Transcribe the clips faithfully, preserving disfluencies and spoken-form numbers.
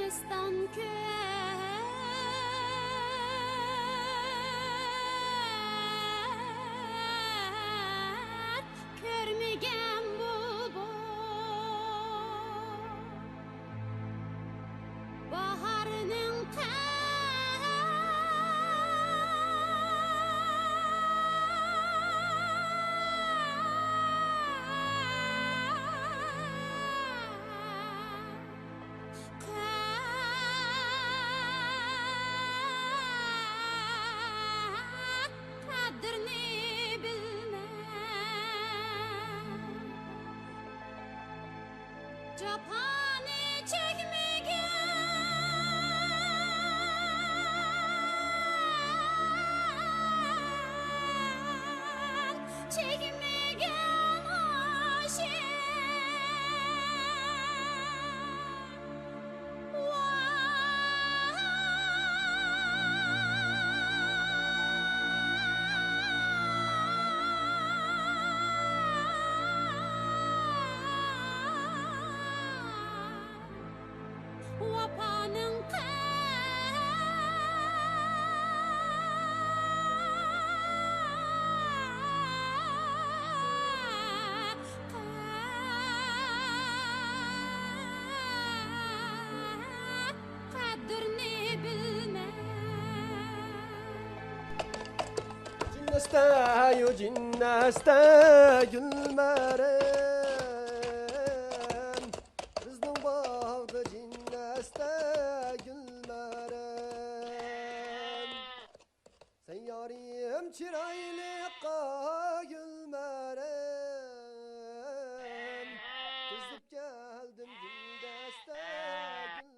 داستان كۆر، كۆرمىگەن بۇلبۇل باھارنىڭ قەدرىنى بىلمەي، جاپانى چەكمىگەن، چەكمىگەن ئاشىق. ۋاپانىڭ قەدرىنى بىلمەي. جىننەستە، يۇ جىننەستە، گۈلمەرەم. بىزنىڭ باغدا جىننەستە، گۈلمەرەم. سەن يارىم چىرايلىققا، گۈلمەرەم. تىزىپ كەلدىم گۈلدەستە، گۈلمەرەم.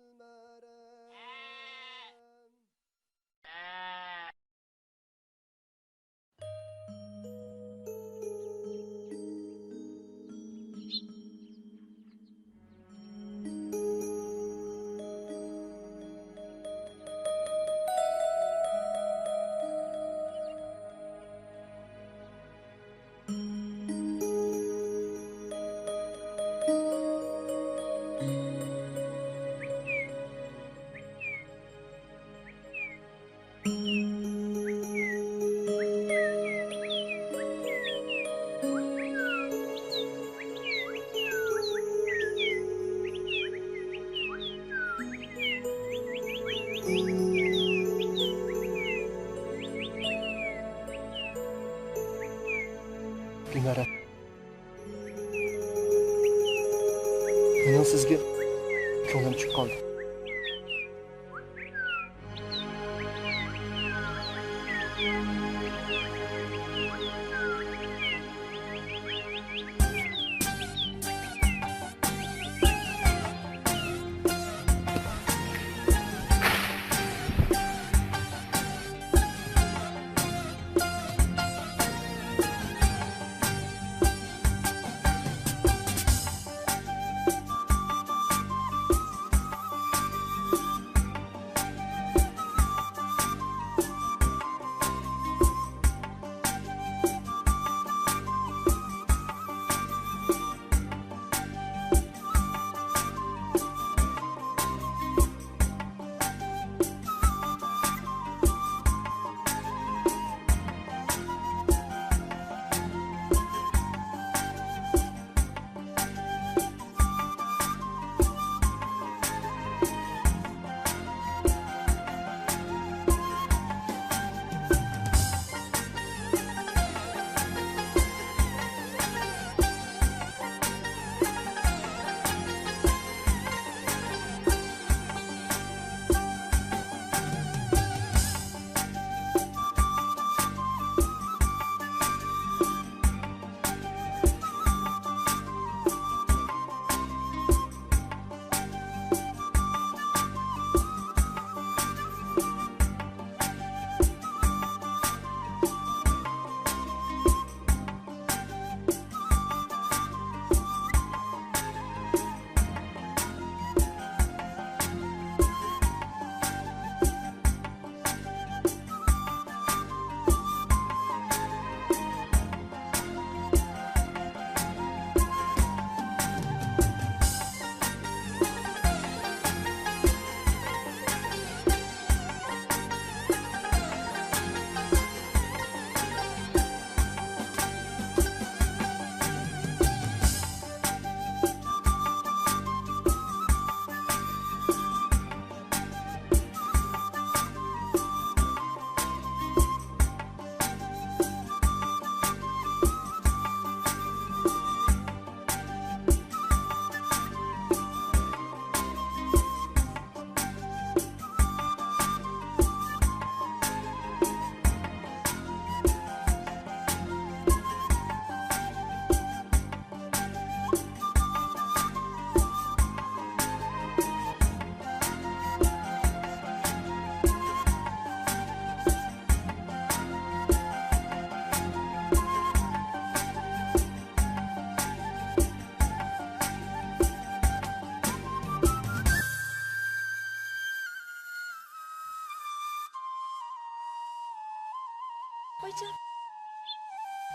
گۈلنارە، مېنىڭ سىزگە كۆڭلۈم چۈشۈپ قالدى.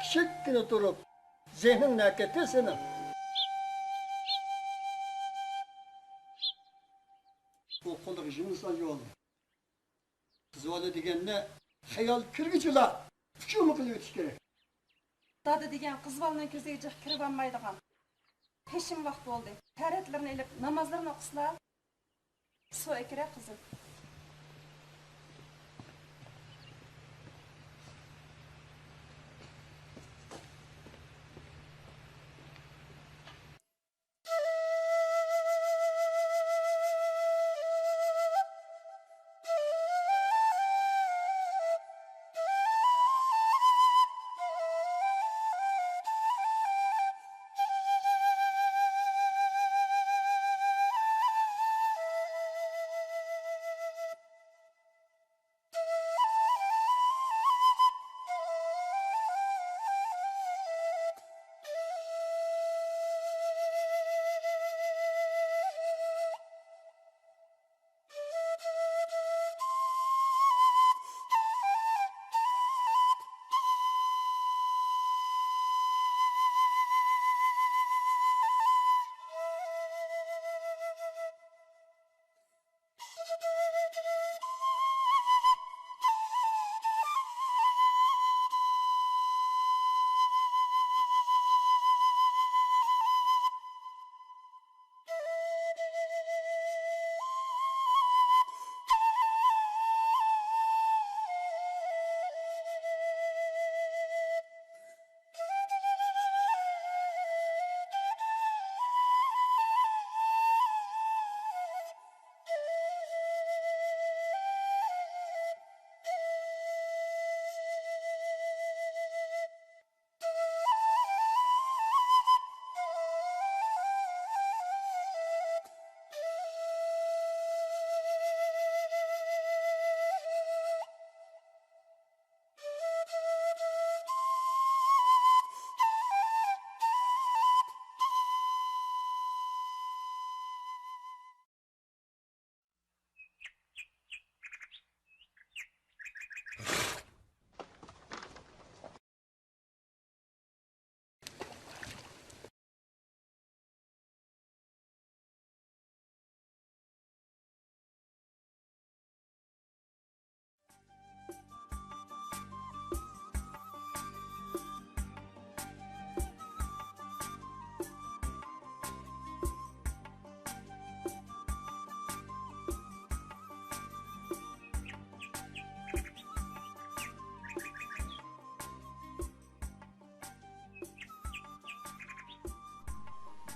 كىچىككىنە تۇرۇپ، زېھنىڭ نەگە كەتتى سېنىڭ؟ بۇ قۇلىقى يۇمۇرساق يول. قىز بالا دېگەننى خىيال كىرگۈچىلا ئۇچۇرما قىلىۋېتىش كېرەك. دادا دېگەن قىز بالىنىڭ كۆزىگە جىق كىرىۋالمايدىغان. پېشىم ۋاقتى بولدى. تەرەتلىرىنى ئېلىپ، نامازلىرىنى ئوقۇسىلا. سۇ ئەكىرە، قىزىم.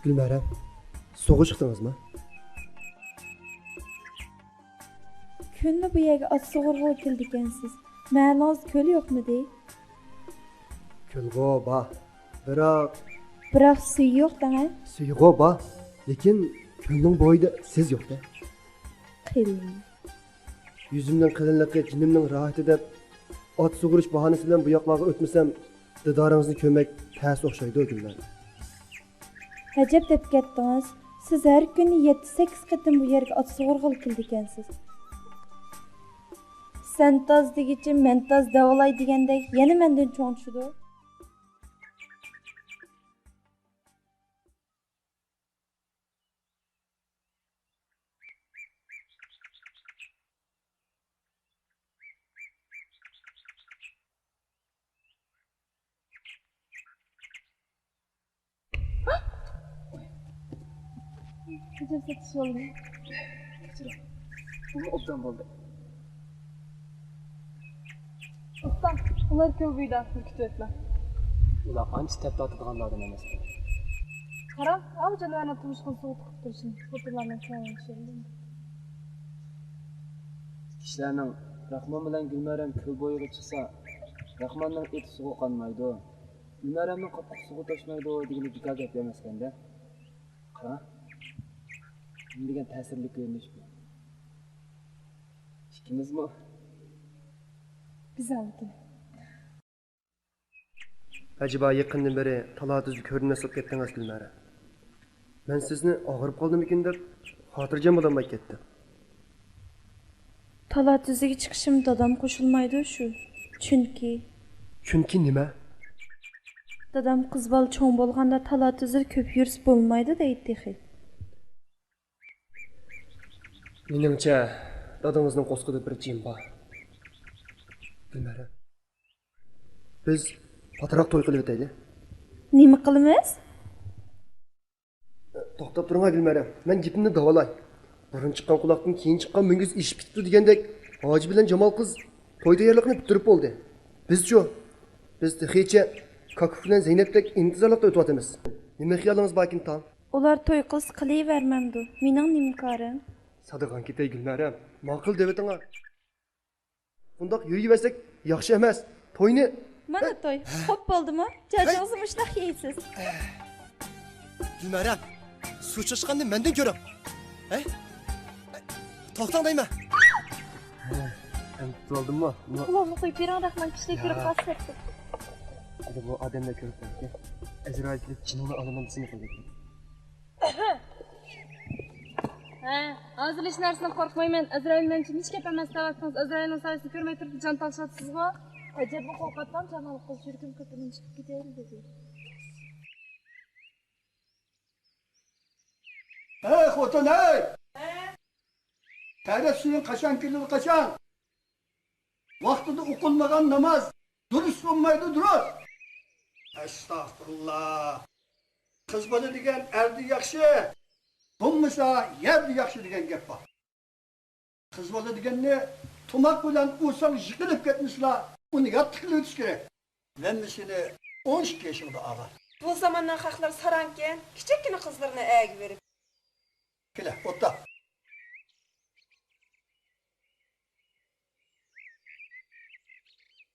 گۈلمەرەم، سۇغا چىقتىڭىزمۇ؟ كۈندە بۇ يەرگە ئات سۇغۇرغىلى كېلىدىكەنسىز. مەھەللىڭىزدە كۆل يوقمىدى؟ كۆلغۇ بار، بىراق. بىراق سۈيى يوق دەڭە. سۈيىغۇ بار، لېكىن كۆلنىڭ بويىدا سىز يوق-دە. قېلىن. يۈزۈمنىڭ قېلىنلىقى جېنىمنىڭ راھىتى دەپ، ئات سۇغۇرۇش باھانىسى بىلەن بۇ ياقلارغا ئۆتمىسەم، دىدارىڭىزنى كۆرمەك تەس ئوخشايدۇ، گۈلنار. ئەجەب دەپ كەتتىڭىز. سىز ھەر كۈنى يەتتە-سەككىز قېتىم بۇ يەرگە ئات سۇغۇرغىلى كېلىدىكەنسىز. سەن تاز دېگۈچە مەن تاز دەۋالاي دېگەندەك، يەنە مەندىن چوڭ چۈشىدۇ. كېچىر سېتىش بولدى. كېچىرىڭ. بۇمۇ ئوبدان بولدى. ئۇستا، ئۇلار كۆل بويىدا بىر كۈتۈۋېتىمەن. ئۇلار ئانچە تەپ تارتىدىغانلاردىن ئەمەس. قارا، ئاۋۇ جانىۋارنىڭ تۇمشۇقىنى سۇغا تىقىپ تۇرۇشىنى خوتۇنلارنىڭ كۆڭلىنى چۈشۈردۈم. كىشىلەرنىڭ راخمان بىلەن گۈلمەرەم كۆل بويىغا چىقسا، راخماننىڭ ئېتى سۇغا قانمايدۇ، گۈلمەرەمنىڭ قاپىقى سۇغا توشمايدۇ دېگىنى بىكار گەپ ئەمەسكەندە. قارا، نېمە دېگەن تەسىرلىك كۆرۈنۈش بۇ. ئىككىمىزمۇ گۈزەلكەن. ئەجەبا يېقىندىن بېرى تالا-تۈزدە كۆرۈنمەس بولۇپ كەتتىڭىز، گۈلمەرەم. مەن سىزنى ئاغرىپ قالدىمىكىن دەپ خاتىرجەم بولالماي كەتتىم. تالا-تۈزگە چىقىشىم دادام قوشۇلمايدۇ شۇ. چۈنكى. چۈنكى نېمە؟ دادام قىز بالا چوڭ بولغاندا تالا-تۈزىدە كۆپ يۈرسە بولمايدۇ دەيدۇ تېخى. مېنىڭچە، دادىڭىزنىڭ قورسىقىدا بىر جىن بار. گۈلمەرەم، بىز پاتراق توي قىلىۋېتەيلى. نېمە قىلىمىز؟ توختاپ تۇرۇڭ، گۈلمەرەم، مەن گېپىمنى داۋالاي. بۇرۇن چىققان قۇلاقتىن كېيىن چىققان مۈڭگۈز ئېشىپ كېتىپتۇ دېگەندەك، ھاجى بىلەن جامال قىز توي تەييارلىقىنى پۈتتۈرۈپ بولدى. بىزچۇ؟ بىز تېخىچە كاكا بىلەن زەينەپتەك ئىنتىزارلىقتا ئۆتۈۋاتىمىز. نېمە خىيالىڭىز باركىن، تاڭ؟ ئۇلار توي قىلسا قىلىۋەرمەمدۇ؟ مېنىڭ نېمە كارىم؟ سادىغان كېتەي، گۈلمەرەم. ماقۇل دەۋېتىڭا. بۇنداق يۈرۈۋەرسەك ياخشى ئەمەس. توينى. مانا توي. خوپ بولدىمۇ؟ جاجىڭىزنى مۇشۇنداق يەيسىز. گۈلمەرەم، سۇ چاچقاننى مەندىن كۆرۈڭ. ھەي، توختاڭ دەيمەن. ئەمدى تۇتۇۋالدىممۇ؟ قۇلاقنى قويۇپ بېرىڭ، رەھمان كىشىلەر كۆرۈپ قالسا. ئەمدى بۇ ئادەملەر كۆرۈپ قالسا، ئەزرائىل كېلىپ جېنىڭنى ئالىمەن دېسىمۇ قويىدۇ. ھە، ھازىر ھېچ نەرسىدىن قورقمايمەن. ئەزرائىل مەن ئۈچۈن ھېچ گەپ ئەمەس دەۋاتىسىڭىز، ئەزرائىلنىڭ سايىسىنى كۆرمەي تۇرۇپ جان تالىشىۋاتىسىزغۇ؟ ئەجەبمۇ قورقاتتىم، جامال قىز يۈرىكىم كۆپىدىن چىقىپ كېتەيلى دېدى. ھەي خوتۇن، ھەي! تەرەت سۈيۈڭ قاچان كېلىدۇ، قاچان؟ ۋاقتىدا ئوقۇلمىغان ناماز دۇرۇس بولمايدۇ، دۇرۇس. ئەستەغپۇرۇللا. قىز بالا دېگەن ئەردە ياخشى، بولمىسا يەردە ياخشى دېگەن گەپ بار. قىز بالا دېگەننى تۇماق بىلەن ئۇرساڭ يىقىلىپ كەتمىسىلا، ئۇنى ياتلىق قىلىۋېتىش كېرەك. مەنمۇ سېنى ئون ئىككى يېشىڭدا ئالغان. بۇ زاماننىڭ خەقلىرى ساراڭكەن، كىچىككىنە قىزلىرىنى ئەگىۋېرىپ. كېلە، ئولتۇر.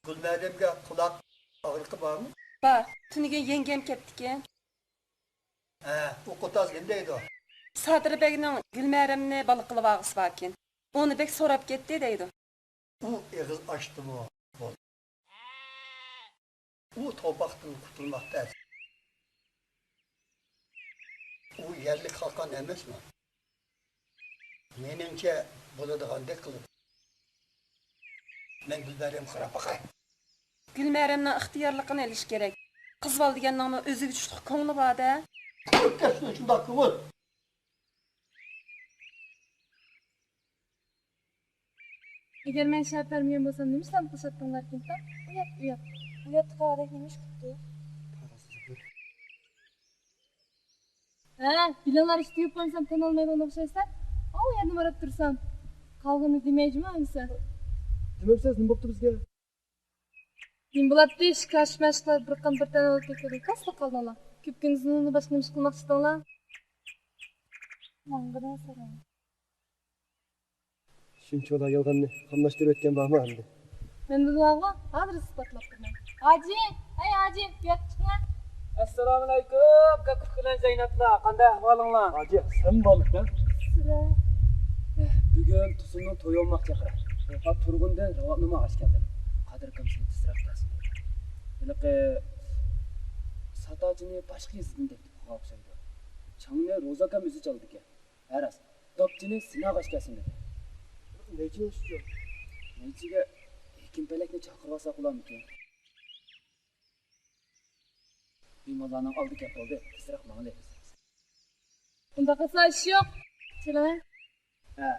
گۈلمەرەمگە قۇلاق ئاغرىقى بارمۇ؟ بار. تۈنۈگۈن يەڭگەم كەپتىكەن. ھە، ئۇ قۇتاز نېمە دەيدۇ؟ سادىر بەگنىڭ گۈلمەرەمنى بالا قىلىۋالغۇسى باركەن. ئۇنى بەك سوراپ كەتتى دەيدۇ. ئۇ ئېغىز ئاچتىمۇ بولدى. ئۇ توپاقتىن قۇتۇلماق تەس. ئۇ يەرلىك خاقان ئەمەسمۇ؟ مېنىڭچە بولىدىغاندەك قىلىدۇ. مەن گۈلمەرەمگە قاراپ باقاي. گۈلمەرەمنىڭ ئىختىيارلىقىنى ئېلىش كېرەك. قىز بالا دېگەننىڭمۇ ئۆزىگە چۈشلۈك كۆڭلى بار-دە. كۆرۈپ كەتسۇن شۇنداق كۆڭۈل. ئەگەر مەن شەرت بەرمىگەن بولسام، نېمە ئىشلارنى قىلىشاتتىڭلاركىنكى؟ ئۇيات، ئۇيات. ئۇياتتا قالغۇدەك نېمە ئىش قىپتۇ؟ ھە، بىلىڭلار، ئىشتىن يۇقۇپ قالمىسام تىنالمايدىغان ئوخشايسەن. ئاۋۇ يەردە ماراپ تۇرسام. قالغىنىنى دېمەيجىمۇ ئەمىسە. دېمەپسىز، نېمە بوپتۇ بىزگە؟ نېمە بولاتتى، ئىشقا ئاشماشقا بىر قان بىر تەن ئولتۇرۇپ كەتتى. قايسىدا قالدىڭلار؟ كۆپكۈن ئۇزۇننى باشقا نېمە ئىش قىلماقچى ئىدىڭلار؟ ماڭغىنا ساراڭ. شۇنچىۋالا يالغاننى قاملاشتۇرۇپ ئۆتكەن بارمۇ ئەمدى؟ مەندە بارغۇ، ھازىر ئىسپاتلاپ تۇرىمەن. ھاجى، ھەي ھاجى، بۇ ياققا چىقىڭە. ئەسسالامۇئەلەيكۇم، كاكا ئۇكىلەر زەينەپلەر، قانداق ئەھۋالىڭلار؟ ھاجى، سەن بارمىكەن؟ سىلە؟ ئەھ، بۈگۈن تۇسۇمنىڭ تويى بولماق چېغى. ھېلىقى تۇرغۇندىن راۋابنىمۇ ئاغاچ كەلدىم. قادىر ئاكام سېنى تېزرەك كەلسۇن. ھېلىقى ساتاچىنى باشقا يېزىدىن تەكلىپ قىلغان ئوخشايدۇ. چاڭنى روزا ئاكام ئۆزى چالىدىكەن. ھە راست، داپچىنى سېنى ئاغاچ كەلسۇن دېدى. نەيچىنىڭ ئىشى شۇ؟ نەيچىگە ھېكىم پەلەكنى چاقىرىۋالساق بولارمىكىن؟ بىماللارنىڭ ئالدى كەپ قالدى، تېزرەك ماڭىلى. ئۇنداق قىلسا ئىش يوق. چىلىڭ. ھە.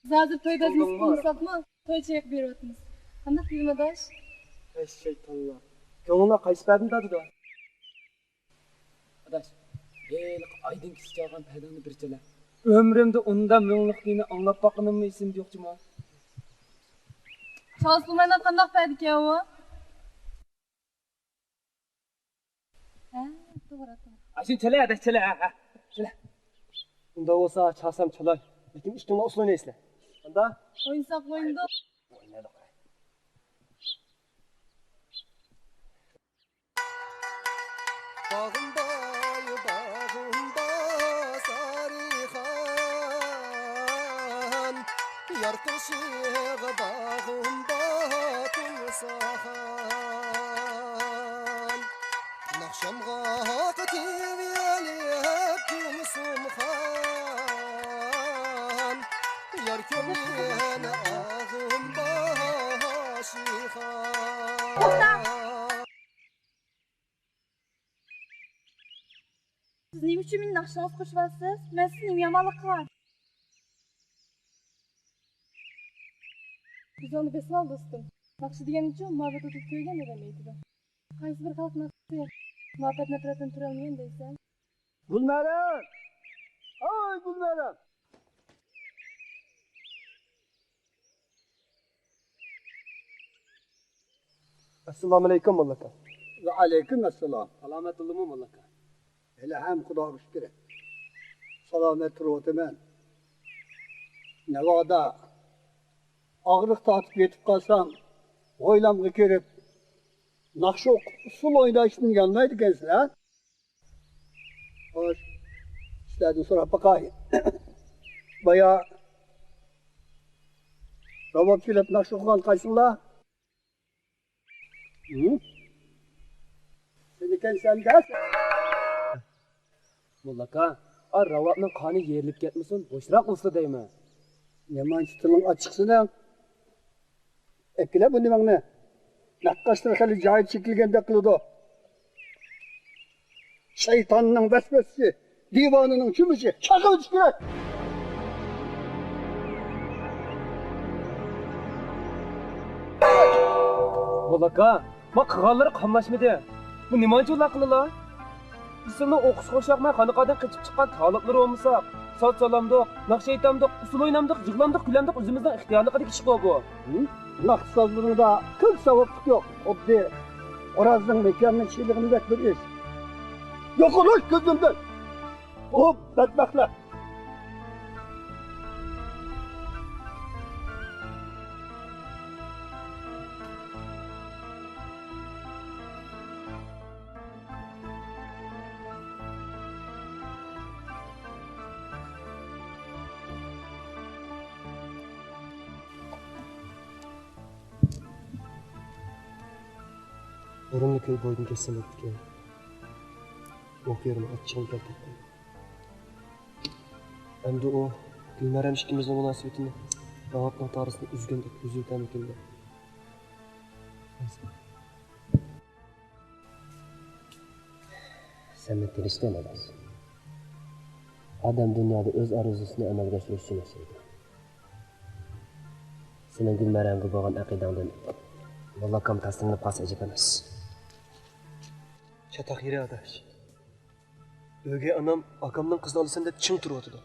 بىز ھازىر توي بەزمىسى قىلمىساقمۇ، توي چېيىقى بېرىۋاتىمىز. قانداق دېدىم ئاداش؟ ھەي شەيتانلار. كۆڭلۈڭلار قايسى پەردىنى تارتىدۇ؟ ئاداش، ھېلىقى ئايدىڭ كىسىچە ئالغان پەدىڭنى بىر چىلە. ئۆمرۈمدە ئۇنداق مۇڭلۇق كۈينى ئاڭلاپ باققىنىممۇ ئېسىمدە يوق جۇمۇ. چالسا بولمايدىغان قانداق پەدىكەن ئۇ؟ ھە، توغرا، توغرا. ئاشۇنى چىلە، ئاداش، چىلە، ھە، ھە، چىلە. ئۇنداق بولسا چالسام چالاي. لېكىن ئىككىڭلار ئۇسسۇل ئوينايسىلەر. قانداق؟ ئوينىساق ئوينىدۇق. ئوينايلى. باغىم باي، باغىم بار سارىخان، يار قوشىغا باغىم بار تۇرساخان. ناخشامغا قېتىۋېلىپ تۇرسۇمخان، يار كۆڭلىنى ئاغىم باشىخان. توختا! نېمە ئۈچۈن مېنى ناخشىڭىزغا قوشۇۋالىسىز؟ مەن سىزنى نېمە يامانلىق قىلغان؟ بىز ئۇنى بېسىۋال، دوستۇم. ناخشا دېگەننىچۇ مۇھەببەت ئوتىدا كۆيگەن ئادەم ئېيتىدۇ. قايسى بىر خەلق ناخشىسى مۇھەببەت نەپرەتتىن تۇرالمىغان دەيسەن؟ گۈلمەرەم! ھاي، گۈلمەرەم! ئەسسالامۇئەلەيكۇم، موللاكا. ۋەئەلەيكۇم ئەسسالام. سالامەت بولدۇڭمۇ، موللاكا؟ ھېلىھەم خۇداغا شۈكرى، سالامەت تۇرۇۋاتىمەن. ناۋادا ئاغرىق تارتىپ يېتىپ قالسام، ھويلامغا كىرىپ، ناخشا ئوقۇپ، ئۇسسۇل ئويناشتىن يانمايدىكەنسىلەر. خوش، سىلەردىن سوراپ باقاي. بايا راۋاب چېلىپ ناخشا ئوقۇغان قايسىڭلار؟ ھە؟ سېنىكەن سەندە. موللاكا، ئا راۋابنىڭ قانى يېرىلىپ كەتمىسۇن، ھوشراق بولسا دەيمەن. نېمانچە تىلىڭ ئاچچىق سېنىڭ؟ ئەكىلە بۇ نېمەڭنى. نەققاشلار خېلى جايىدا چېكىلگەندەك قىلىدۇ. شەيتاننىڭ ۋەسۋەسىسى، دىۋانىنىڭ چۆمۈچى، چاقىۋېتىش كېرەك. موللاكا، ما قىلغانلىرى قاملاشمىدى. بۇ نېمانچە ئۇلاقلىلا؟ بىز سىلىنىڭ ئوقۇشقا ئوخشاپ ماي خانىقادىن قېچىپ چىققان تالىپلىرى بولمىساق، ساز چالامدۇق، ناخشا ئېيتامدۇق، ئۇسسۇل ئوينامدۇق، يىغلامدۇق، كۈلەمدۇق، ئۆزىمىزنىڭ ئىختىيارلىقىدىكى ئىشقۇ بۇ. ھە؟ ناخشا سازلىرىڭدا تىل ساۋابلىق يوق، خۇددى خورازنىڭ مېكاننى چىلىغىنىدەك بىر ئىش. يوقىلىش كۆزۈمدىن! ئۇ بەتبەختلەر! بۇرۇنلا كۆل بويىدىن كەتسەم بوپتىكەن. ئوق يېرىم ئاچچىقىم كەلتەتتى. ئەمدى ئۇ گۈلمەرەم ئىككىمىزنىڭ مۇناسىۋىتىنى راۋابنىڭ تارىسىنى ئۈزگەندەك ئۈزۈۋېتەرمىكىن دەپ. سەن مېنى تىنچتىن ئەمەس. ئادەم دۇنيادا ئۆز ئارزۇسىنى ئەمەلگە ئاشۇرۇش ئۈچۈن ياشايدۇ. سېنىڭ گۈلمەرەمگە بولغان ئەقىدەڭدىن موللاكام تەسىرلىنىپ قالسا ئەجەب ئەمەس. چاتاق يېرى ئاداش. ئۆگەي ئانام ئاكامنىڭ قىزىنى ئالىسەن دەپ چىڭ تۇرۇۋاتىدۇ.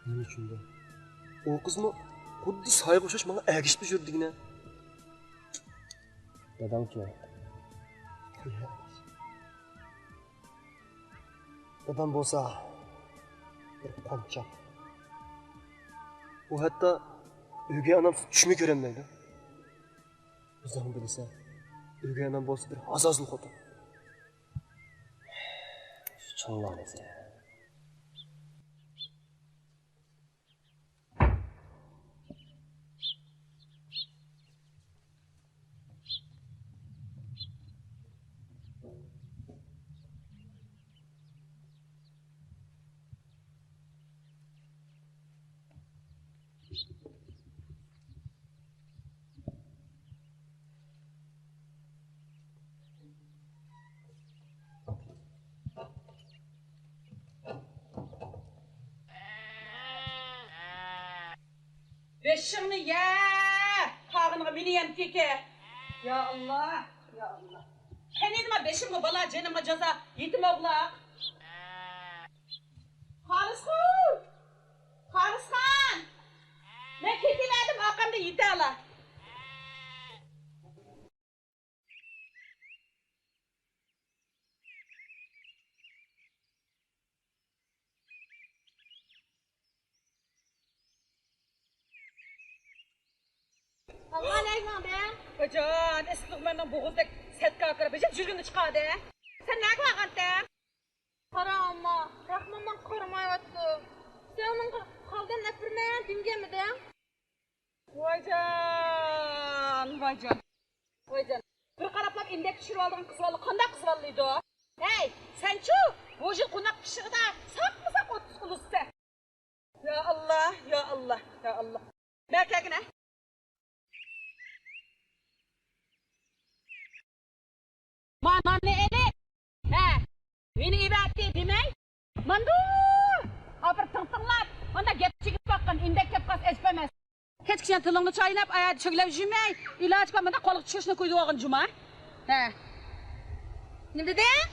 نېمە ئۈچۈندۇ؟ ئۇ قىزمۇ خۇددى سايغا ئوخشاش ماڭا ئەگىشىپ يۈرىدىغىنە. داداڭچۇ؟ دادام بولسا بىر قونچاق. ئۇ ھەتتا ئۆگەي ئانامسىز چۈشمۇ كۆرەلمەيدۇ. ئۆزۈڭ بىلىسەن، ئۆگەي ئانام بولسا بىر ھازازۇل خوتۇن. شۇ چوڭلارنى سەن. بېشىڭنى يە! قالغىنىغا مېنى يەم تېكە. يا ئاللا، يا ئاللا. قېنى نېمە بېشىمغا بالا، جېنىمغا جازا، يېتىم ئوغلاق. خالىسخان! خالىسخان! مەن كېتىۋەردىم، ئارقامدا يېتەلا. ئاللا نەگە ماڭدى؟ ۋايجان، ئېسىل تۇغمەننىڭ بوغۇزىدەك سەتكاكىرى بېجىپ يۈرگىنى چىقاردى. سەن نەگە بارغانتىڭ؟ قارا ئامما، رەھماننىڭ قارىمايۋاتىدۇ. سەن ئۇنىڭغا خالدان ئەپ بېرىمەن دېمىگەنمىدىڭ؟ ۋايجان، ۋايجان. ۋايجان، بىر قاراپلا ئىندەك چۈشۈرۈۋالىدىغان قىز بالا قانداق قىز بالا دەيدۇ؟ ھەي، سەنچۇ؟ بۇ يىل قوناق پىششىقىدا ساقمۇ ساق ئوتتۇز ئۇلۇسسەن. يا ئاللا، يا ئاللا، يا ئاللا. مەن كەلگىنە. ما ناننى ئېلىپ، ھە، مېنى ئېۋەتتى دېمەي، ماندۇ! ئاپىرىپ تىڭ تىڭلاپ، مانداق گەپ چېكىپ باققىن، ئىندەك گەپ قالسا ئەجەب ئەمەس. كەچكىچە تىلىڭنى چايناپ، ئاياغدا چۆگىلەپ يۈرمەي، ئىلاجى بار مانداق قولغا چۈشۈرۈشنى كۆيدۈرۈۋالغىن جۇما. ھە. نېمە دېدىڭ؟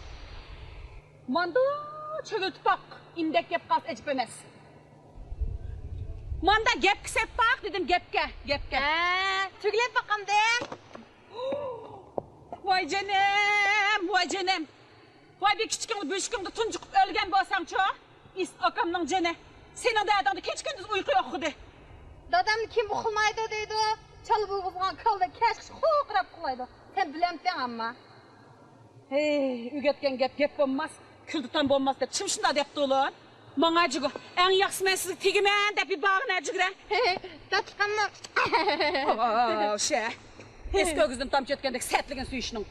ماندۇ چۆگۈلتۈپ باق، ئىندەك گەپ قالسا ئەجەب ئەمەس. ماندا گەپكە سەپ باق دېدىم، گەپكە، گەپكە. ھە، چۆگۈلەپ باقامدىم. ۋاي جېنىم، ۋاي جېنىم. ۋاي بىر كىچىكىڭدە بۆشۈكۈڭدە تۇنجۇقۇپ ئۆلگەن بولساڭچۇ؟ ئىس ئاكامنىڭ جېنى. سېنىڭ دەردىڭدە كېچە كۈندۈز ئۇيقۇ يوق ئىدى. دادامنى كىم ئۇخلىمايدۇ دەيدۇ. چالا بولغۇزغان كاللا كەچكىچە خوقراپ ئۇخلايدۇ. سەن بىلەمتىڭ ئەمما. ھەي، ئۆگەتكەن گەپ گەپ بولماس، كۈلدە تام بولماس دەپ چىم شۇنداق دەپتۇ ئۇلار. ماڭا جىگۇ، ئەڭ ياخشىسى مەن سىزگە تېگىمەن دەپ بىر بارغىن ھە جىگرە. تاتلىقاممۇ؟ ئاشە. ئەسكى ئۆگزىدىن تامچە ئۆتكەندەك سەتلىگىن سۆيۈشنىڭ.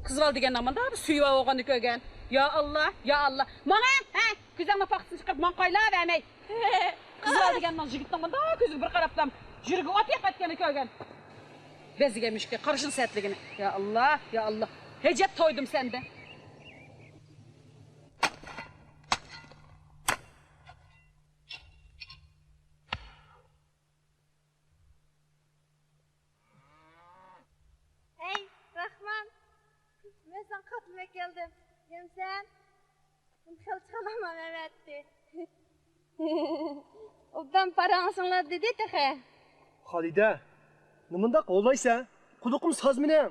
قىز بالا دېگەننىڭ مۇنداق بىر سۆيۈۋالغاننى كۆرگەن. يا ئاللا، يا ئاللا. ماڭە، ھە، كۆزۈڭنىڭ پاختىسىنى چىقىرىپ ماڭا قايلاۋەرمەي. قىز بالا دېگەننىڭ يىگىتنىڭ مۇنداق كۆزىگە بىر قاراپلا يۈرىكى ئوت يېقىۋەتكەننى كۆرگەن. بەزلىگەن مۈشۈككە قارىشىنى سەتلىگىنى. يا ئاللا، يا ئاللا. ئەجەب تويدۇم سەندىن. ھەي، راخمان! مەن ساڭا قاتنىمەك كەلدىم. يەمسەن؟ مەن خېلى چالىمان ئەمەتتى. ئوبدان پاراڭلىشىڭلار دېدى تېخى. خالىدە، نېمانداق ھوۋلايسەن؟ قۇلىقىم ساز مېنىڭ.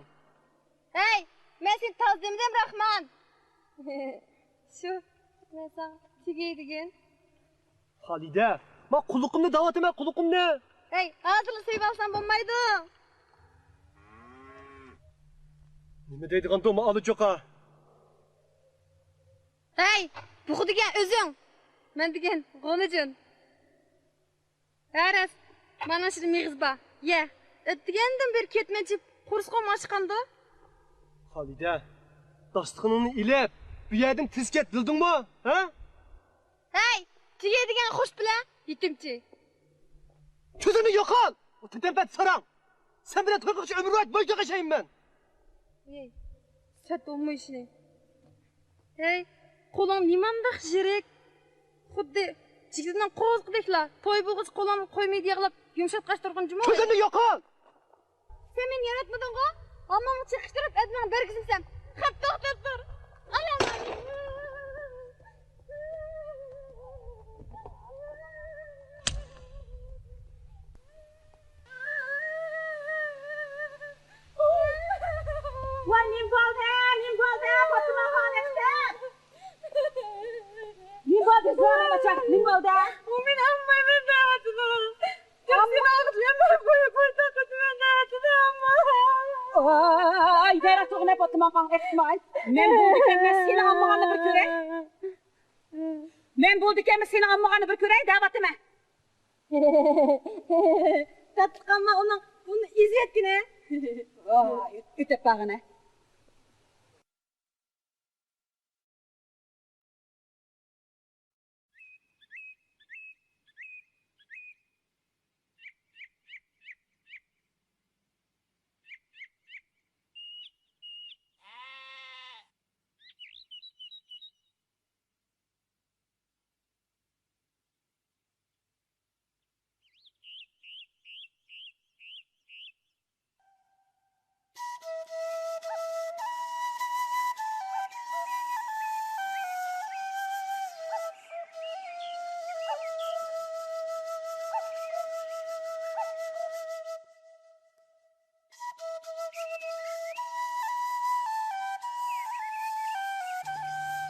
ھەي، مەن سېنى تاز دېمىدىم، راخمان. شۇ، مەن ساڭا تېگەي دېگىن. خالىدە، ما قۇلىقىمنى دەۋاتىمەن، قۇلىقىمنى. ھەي، ھازىرلا سۆيۈۋالساڭ بولمايدۇ. نېمە دەيدىغاندۇ ما ئالا چوقا؟ ھەي، بۇغا دېگەن ئۆزۈڭ. مەن دېگەن غۇلىجىن. ھە راست، مانا شۇ مېغىز بار. يە، ئەتىگەندىن بېرى كەتمەن چىپ قورسىقىم ئاچقاندۇ. خالىدە، داستىخىنىڭنى ئېلىپ، بۇ يەردىن تېز كەت، بىلدىڭمۇ؟ ھە؟ ھەي، تېگەي دېگەن خوش بىلە، يېتىمچى. كۆزۈمدىن يوقال! ئۇ تېتەمپەت ساراڭ! سەن بىلەن توي قىلغۇچە ئۆمۈر بويى بايچۇق ياشايمەن مەن! ھەي، سەت بولمۇ ئىشنى. ھەي، قولۇڭ نېمانداق يىرىك! خۇددى جىگدىنىڭ قوزۇقىدەكلا، توي بولغۇچە قولۇڭنى قويمايدۇ ياغلاپ، يۇمشاتقاچ تۇرغىن جۇمۇ. كۆزۈمدىن يوقال! سەن مېنى يېرىتمىدىڭغۇ؟ ئاممامغا چېقىشتۇرۇپ، ئەدىمىڭ بەرگۈزمىسەم، خەپ توختاپ تۇر! ئاي، ئاللا! ۋاي، نېمە بولدى، نېمە بولدى، پاتىماخان ئەختەم؟ نېمە بولدى، زوراۋانچى، نېمە بولدى؟ ئۇ مېنى ئالمايمەن دەۋاتىدۇ. تەپسىلاتلىرىنى بىر بىر تاقىتىمەن دەۋاتىدۇ، ئامما. ئاي، بەرە تۇغۇنە پاتىماخان ئەختەم ئاي. مەن بولدىكەنمەن سېنى ئالمىغاننى بىر كۆرەي. مەن بولدىكەنمەن سېنى ئالمىغاننى بىر كۆرەي دەۋاتىمەن. تاتلىق ئامما ئۇنىڭ بۇنى ئېزىۋەتكىنە. ئۆتۈپ بارغىنە.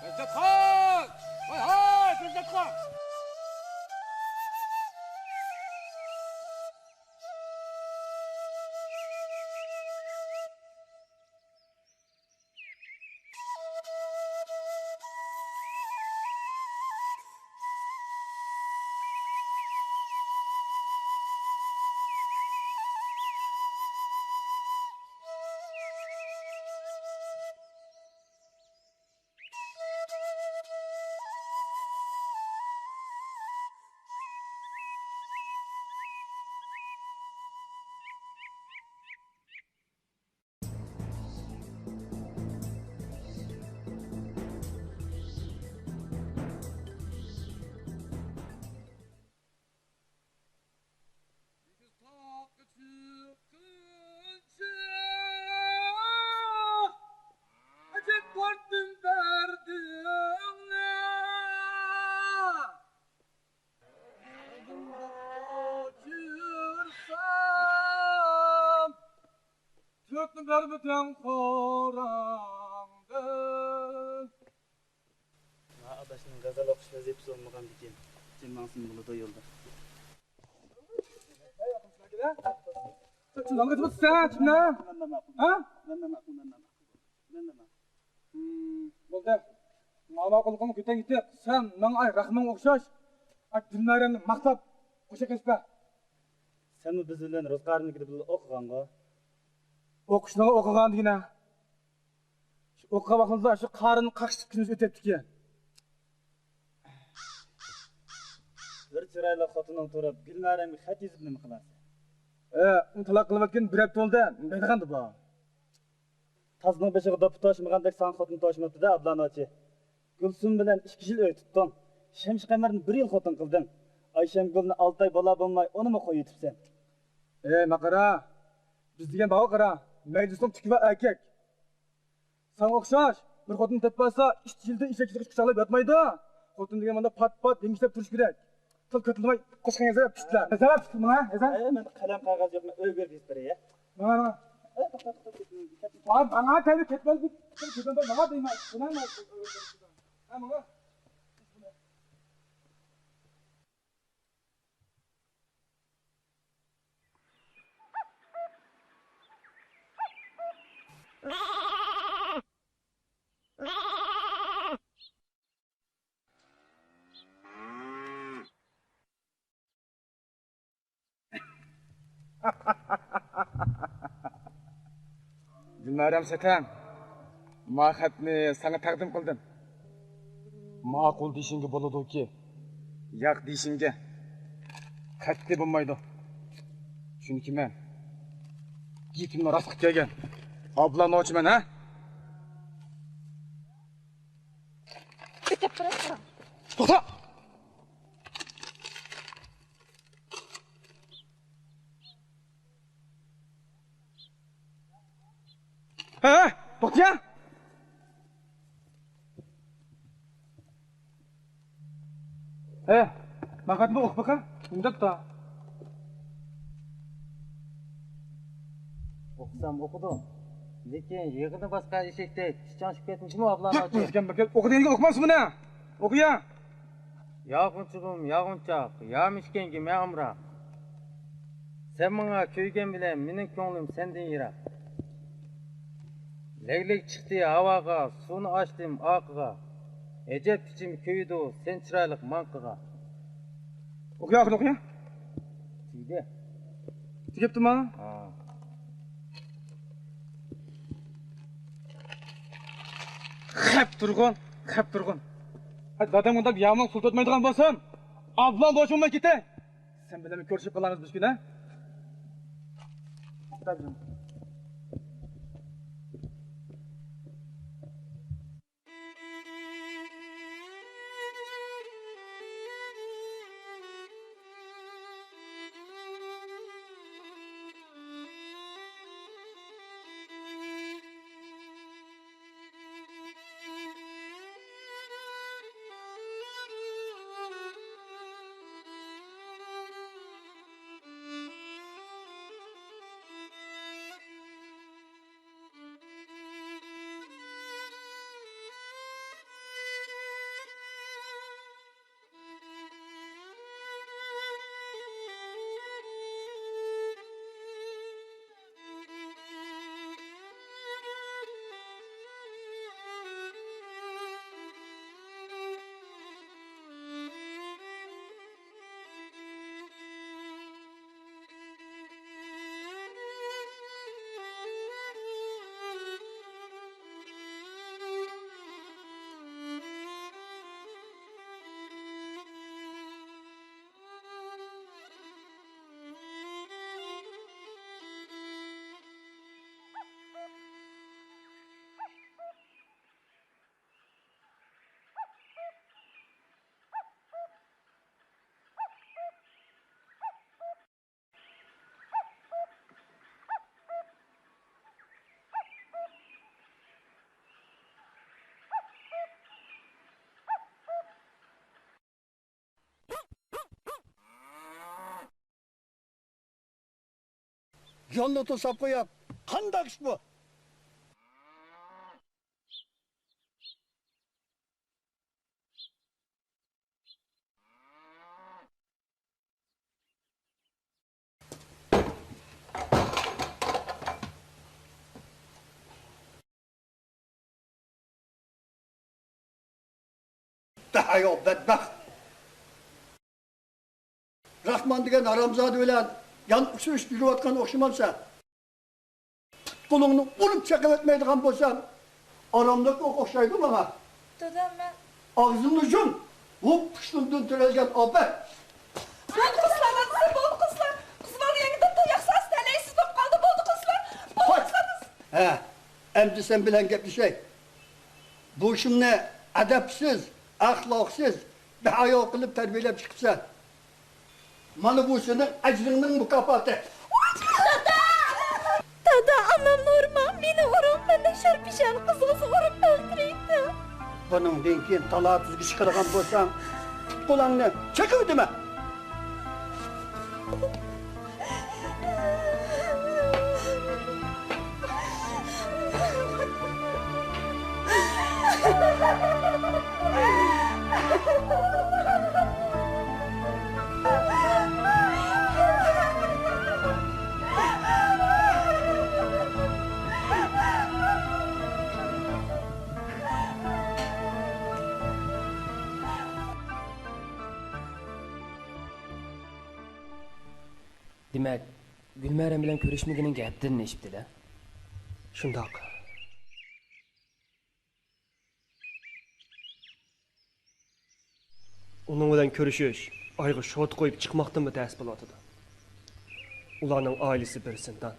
بەززەتخان! ھاي، ھاي، بەززەتخان! بەر پۈتۈن خوراڭدىن. ھا، ئاداشنىڭ غەزەل ئوقۇش ۋەزىپىسى بولمىغاندىكىن، جىم ماڭسىمۇ بولىدۇ يولدا. سەن كىمنى؟ ھە؟ مەن، مەن، مەن، مەن، مەن، مەن. ھىم، بولدى. ماڭا ماقۇل قىلما، كۆتەڭ يېتىق. سەن ماڭا ئاي رەخمەڭ ئوخشاش. ئاي دىلنارەمنى ماختاپ، قوشاق ئېلىشپە. سەنمۇ بىز بىلەن روزى قارىمنىڭكىدە بىللە ئوقۇغانغۇ؟ ئوقۇشنىغا ئوقۇغان دېگىنە. شۇ ئوقۇغان ۋاقتىمىزدا شۇ قارىنى قاقشىتىپ كۈنىمىز ئۆتەتتىكەن. بىر چىرايلىق خوتۇنۇڭ تۇرۇپ، گۈلنارەمگە خەت يېزىپ نېمە قىلارسەن؟ ئە، ئۇنى تالاق قىلىۋەتكىنى بىر ھەپتە بولدى، نېمە دەيدىغاندۇ بۇ؟ تازنىڭ بېشىغا دوپپا توشمىغاندەك ساڭا خوتۇن توشماپتۇ-دە، ئابلا نوچى. گۈلسۈم بىلەن ئىككى يىل ئۆي تۇتتۇڭ. شەمشى قەمەرنى بىر يىل خوتۇن قىلدىڭ. ئايشەمگۈلنى ئالتە ئاي بالا بولماي، ئۇنىمۇ قويۇۋېتىپسەن. ئەي، ماقارا، بىز دېگەن بارغۇ قارا، مەيدىسىنىڭ تۈكى بار ئەركەك. ساڭا ئوخشاش بىر خوتۇن تېپىپ ئالسا، ئىت يىلدا ئېشەك چىقىش قۇچاقلاپ ياتمايدۇ. خوتۇن دېگەن مانا پات-پات يېڭىشلەپ تۇرۇش كېرەك. تىل كاتىلىماي قوشقان يازا پىشتىلە. يازا پىشتىلە ماڭا، يازا. ئەي، مەندە قەلەم قەغەز يوق، مەن ئۆيگە يېزىپ بېرەي. ماڭا، ماڭا. ئەي، توختا، توختا، كەتمە. ماڭا، ماڭا تەۋە كەتمە، كەتمە، ماڭا دەيمەن. ماڭا، ماڭا. ھە، ماڭا. دىلنارەم سەتەم، ما خەتنى ساڭا تەقدىم قىلدىم. ماقۇل دېيىشىڭگە بولىدۇكى، ياق دېيىشىڭگە قەتئىي بولمايدۇ. چۈنكى مەن گېپىمنى راست قىلىپ كەلگەن ئابلا نوچىمەن، ھە؟ توختا! ھە، توختىيا! ھە، ماڭا قارىتىپ ئوقۇپ باقە، نېمە دەپتۇ؟ ئوقۇسام ئوقۇدۇم. لېكىن يىغىنى باسقان ئېشەكتەك تىز چاڭشىپ كەتمىسىمۇ، ئابلا نوچى؟ ئوقۇ دېگەنگە ئوقۇمامسىز بۇنى؟ ئوقۇيا! ياغغۇنچىغۇم ياغغۇنچاق، يامىشكەنگە مەن ئامراق. سەن ماڭا كۆيگەن بىلەن مېنىڭ كۆڭلۈم سەندىن يىراق. لەگلەك چىقتى ھاۋاغا، سۇنى ئاچتىم ئاقىغا. ئەجەب ئىچىم كۆيىدۇ سەن چىرايلىق ماڭقىغا. ئوقۇيا، ئوقۇيا. تۈگىدى. تۈگەپتۇما؟ ھا. خەپ تۇرغۇن، خەپ تۇرغۇن. ھە، دادام مۇنداق يامۇلۇق سۇلتاتمايدىغان بولسام، ئابلا بوشۇملا كېتەي. سەن بىلەن كۆرۈشۈپ قالارمىز بىر كۈن، ھە؟ يولنى توساپ قويۇپ، قانداق ئىش بۇ؟ بەھايا بەتبەخت! راخمان دېگەن ھارامزادە بىلەن يانۇق سۈرۈشۈپ يۈرۈۋاتقان ئوخشىمامسەن؟ پۇت-قولۇڭنى ئۇرۇپ چېقىۋەتمەيدىغان بولساڭ، ئاراملىق ئوخشايدۇ ماڭا. دادا، مەن ئاغزىڭنى يۇم! بۇ پۇشتۇلدىن تۆرەلگەن ئاپەت! بولدى قىزلار، دادىسى، بولدى قىزلار! قىز بالا يەڭگىدىن تاياق سالسا تەلەيسىز بولۇپ قالدى، بولدى قىزلار! بولدى قىزلار! ھە، ئەمدى سەن بىلەن گەپلىشەي. بۇ شۇمنى ئەدەپسىز، ئەخلاقسىز، بىھايا قىلىپ تەربىيەلەپ چىقىپسەن. مانا بۇ سېنىڭ ئەجرىڭنىڭ مۇكاپاتى. دادا! دادا، ئانامنى ئۇرما، مېنى ئۇرۇڭ، مەندەك شەرپېشان قىزىڭىزنى ئۇرۇپ ئۆلتۈرۈڭ. بۇنىڭدىن كېيىن تالا-تۈزگە چىقىدىغان بولساڭ، پۇت-قولۇڭنى چېقىۋېتىمەن. دېمەك، گۈلمەرەم بىلەن كۆرۈشمىگىنىڭگە ھەپتىدىن ئېشىپتۇ-دە؟ شۇنداق. ئۇنىڭ بىلەن كۆرۈشۈش ئايغا شورتا قويۇپ چىقماقتىنمۇ تەس بولۇۋاتىدۇ. ئۇلارنىڭ ئائىلىسى بىر زىندان،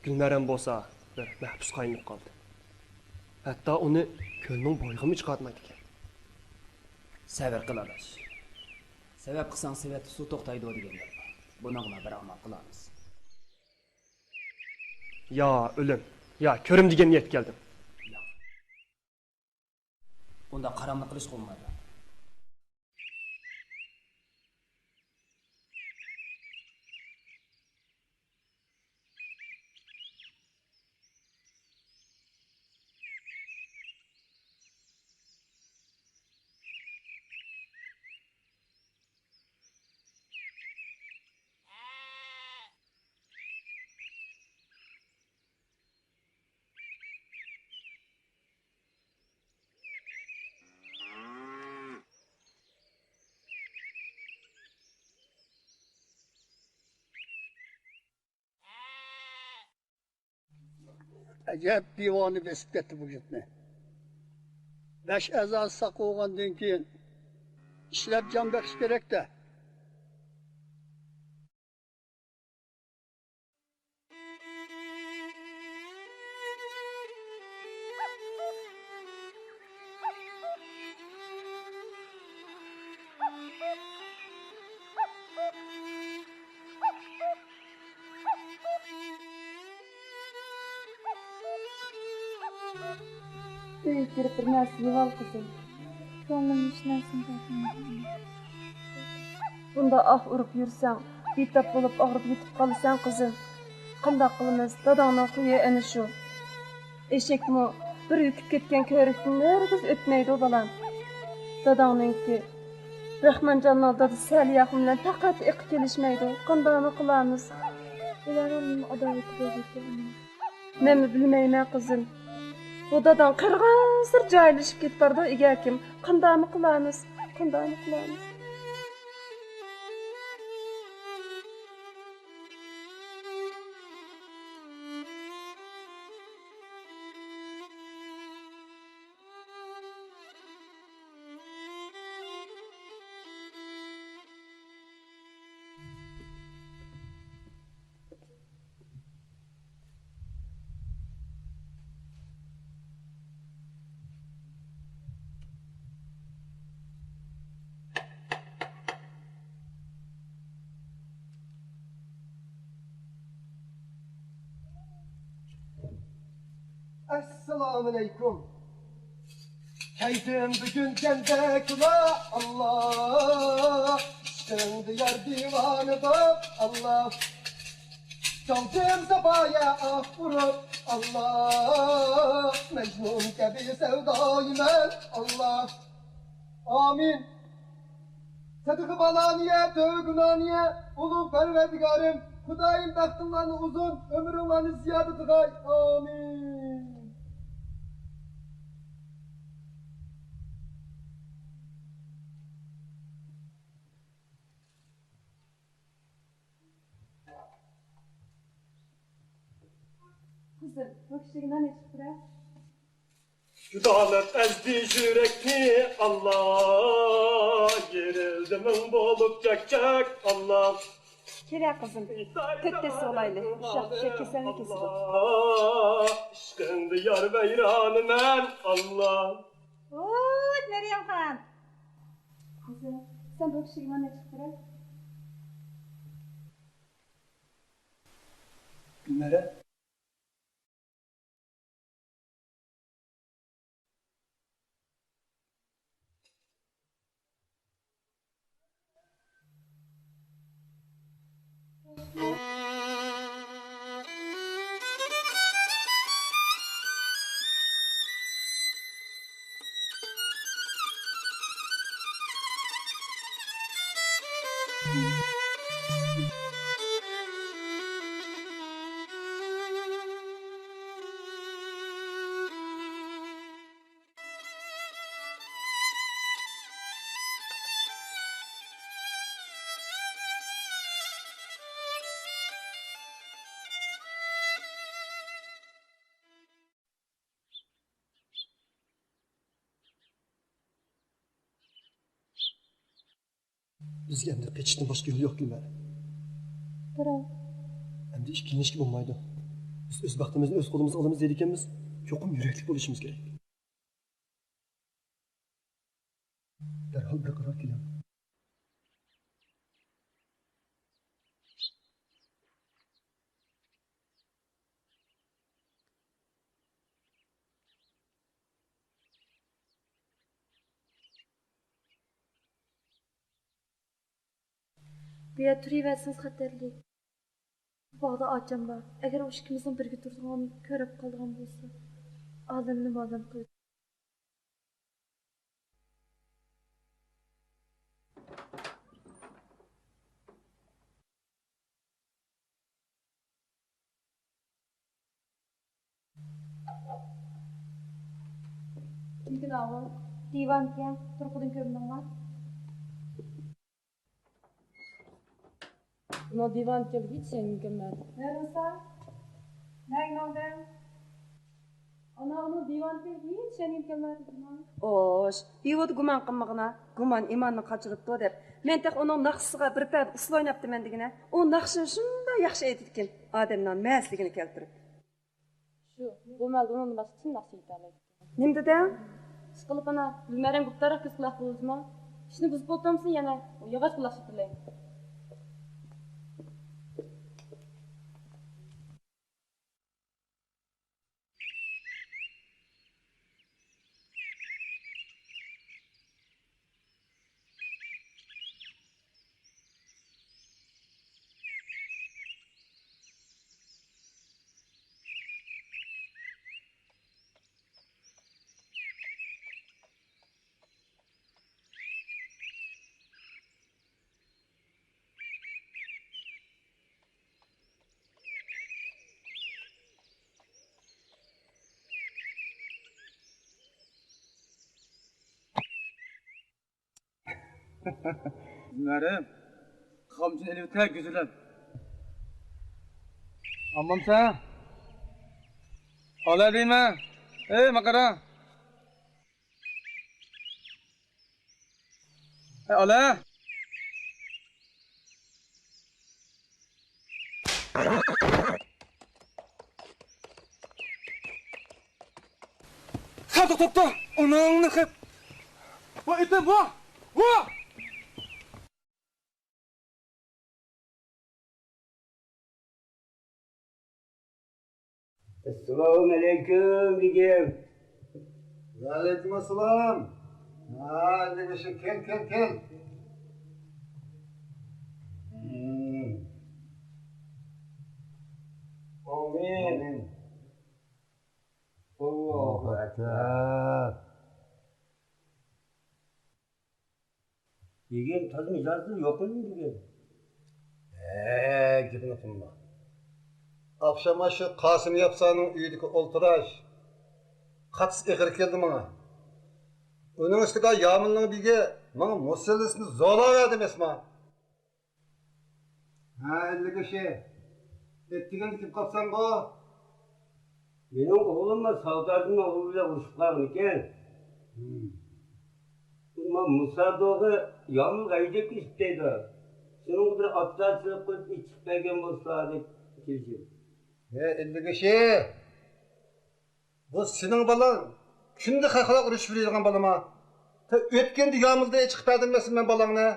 گۈلمەرەم بولسا بىر مەھبۇسقا ئايلىنىپ قالدى. ھەتتا ئۇنى كۆلنىڭ بويىغىمۇ چىقارتمايدىكەن. سەۋر قىل، ئاداش. سەۋەب قىلساڭ سېۋەتتە سۇ توختايدۇ دېگەن گەپ بار. بۇنىڭغىمۇ بىر ئامال قىلارمىز. يا ئۆلۈم، يا كۆرۈم دېگەن نىيەتكە كەلدىم. ياق. ئۇنداق قاراملىق قىلىشقا بولمايدۇ. ئەجەب دىۋانە بېسىپ كەتتى بۇ يۇرتنى. بەش ئەزاسى ساق بولغاندىن كېيىن ئىشلەپ جان بېقىش كېرەك-دە. ئۆيگە كىرىپ بىر نەرسە يەۋال قىزىم. كۆڭلۈم ھېچ نەرسىنى تارتمايدۇ. بۇنداق ئاھ ئۇرۇپ يۈرسەڭ، بىتاپ بولۇپ ئاغرىپ يېتىپ قالىسەن قىزىم. قانداق قىلىمىز، داداڭنىڭ خۇيى ئەنە شۇ. ئېشەكمۇ بىر يۈتۈپ كەتكەن كۆۋرۈكتىن ھەرگىز ئۆتمەيدۇ بالام. داداڭنىڭكى، رەھمانجاننىڭ دادىسى سەلىيەخۇن بىلەن پەقەت ئېقى كېلىشمەيدۇ. قانداقمۇ قىلارمىز؟ ئۇلارنىڭ نېمە ئاداۋىتى بولدىكىن؟ مەنمۇ بىلمەيمەن قىزىم. بۇ داداڭ قېرىغانسېرى جاھىللىشىپ كېتىپ بارىدۇ ئىگەكىم. قانداقمۇ قىلارمىز؟ قانداقمۇ قىلارمىز؟ ئەسسالامۇئەلەيكۇم. كەلدىم بۈگۈن جەننەتكىلا، ئاللا. ئىشقىڭدا يار دىۋانە بوپ، ئاللا. چالدىم ساپايا ئاھ ئۇرۇپ، ئاللا. مەجنۇن كەبى سەۋدايىمەن، ئاللا. ئامىن. سەدىقە بالانىيە، تۆۋە گۇنانىيە، ئۇلۇغ پەرۋەردىگارىم، خۇدايىم بەختىڭلارنى ئۇزۇن، ئۆمرۈڭلارنى زىيادە قىلغاي. ئامىن. بۇ كىشىگە نان ئېچىپ بېرە. جۇدالىق ئەزدى يۈرەكنى، ئاللا، يېرىلدى مىڭ بولۇپ چەكچەك، ئاللا. كېلە قىزىم، تۆت دەستە بولايلى، ئۇششاق چۈشەك كېسەلنى كېسىدۇ. ئىشقىڭدا يار ۋەيرانىمەن، ئاللا. ۋوي، مەريەمخان! قىزىم، سەن بۇ كىشىگە نان ئېچىپ بېرە. گۈلنارە. بىزگە ئەمدى قېچىشتىن باشقا يول يوق، گۈلنارە. بىراق، ئەمدى ئىككىلىنىشكە بولمايدۇ. بىز ئۆز بەختىمىزنى ئۆز قولىمىزغا ئالىمىز دەيدىكەنمىز، چوقۇم يۈرەكلىك بولۇشىمىز كېرەك. دەرھال بىر قارار كېلىڭ. بۇ يەردە تۇرۇۋەرسىڭىز خەتەرلىك. باغدا ئاچام بار. ئەگەر ئۇ ئىككىمىزنىڭ بىرگە تۇرىدىغانلىقىنى كۆرۈپ قالىدىغان بولسا، ئالەمنى مالەم قىلىدۇ. نېمىكىن ئاۋۇ؟ دىۋانكەن، تۇرقىدىن كۆرمىدىڭما؟ ئۇنىڭ دىۋانكەنلىكى ھېچ يەڭگىم كەلمەيدۇ. ھە، رۇخسار؟ نەگە ماڭدىڭ؟ ئانا، ئۇنىڭ دىۋانكەنلىكى ھېچ يەڭگىم كەلمەيدۇ، گۇمان. ئوش، بىھۇدە گۇمان قىلمىغىنا. گۇمان ئىماننى قاچۇرۇپتۇ دەپ، مەن تېخى ئۇنىڭ ناخشىسىغا بىر پەدە ئۇسسۇل ئويناپتىمەن دېگىنە. ئۇ ناخشىنى شۇنداق ياخشى ئېيتىدىكەن، ئادەمنىڭ مەستلىكىنى كەلتۈرۈپ. شۇ، بۇ مەھەلدە ئۇنىڭدىن باشقا كىم ناخشا ئېيتالايدىكىن؟ نېمە دېدىڭ؟ ئىشقىلىپ ئانا، گۈلمەريەم گۇپتارراق كۆز قۇلاق بولدىمۇ؟ ئىشنى بۇزۇپ ئولتۇرمىسۇن يەنە، ئۇ ياغاچ قۇلاق شىپىرلايدۇ. نەرى، قامچىنى ئېلىۋېتە، گۈزىلەپ. ئاممامسەن؟ ئالا دەيمەن. ئەي، ماقارا. ئەي، ئالا. سادىق توپتا، ئۇنىڭنى خەپ. ۋا ئېتىم، ۋا! ۋا! ئەسسالامۇئەلەيكۇم، بېگىم. ۋەئەلەيكۇم ئەسسالام. ھا، ئەللىك بەشى، كەل، كەل، كەل. مم. ئامىن. ئامىن. ئاللاھۇ ئەكبەر. بېگىم، تازا مىجەزى يوقمۇ بۈگۈن؟ ھە، گېپىنى قىلما. ئاخشام شۇ قاسىم ياپسانىڭ ئۆيىدىكى ئولتۇراش قاتتىق ئېغىر كەلدى ماڭا. ئۇنىڭ ئۈستىگە يامىننىڭ بېگى ماڭا مۇسەللىسىنى زورلاۋەردى ئەمەسما. ھە، ئەللىك بەشى. ئەتىگەندە كېلىپ قاپسەنغۇ؟ مېنىڭ ئوغلۇممۇ ساۋداگىرنىڭ ئوغلى بىلەن ئۇرۇشۇپ قالغانىكەن. ئەمما مۇسادوغا يامۇلغا ھەيدەپ كېتىپتىدۇ. شۇنىڭغا بىر ئاتىلارچىلىق قىلىپ ئېچىپ بەرگەن بولسىلا دەپ كېلىشىم. ھە، ئىللىك ئىشى. بۇ سېنىڭ بالاڭ كۈندە خەقلەر ئۇرۇشۇپ يۈرىدىغان بالىما؟ تە ئۆتكەندە يامۇلدا ئېچىقىپ بەردىم مەسىلەن مەن بالاڭنى.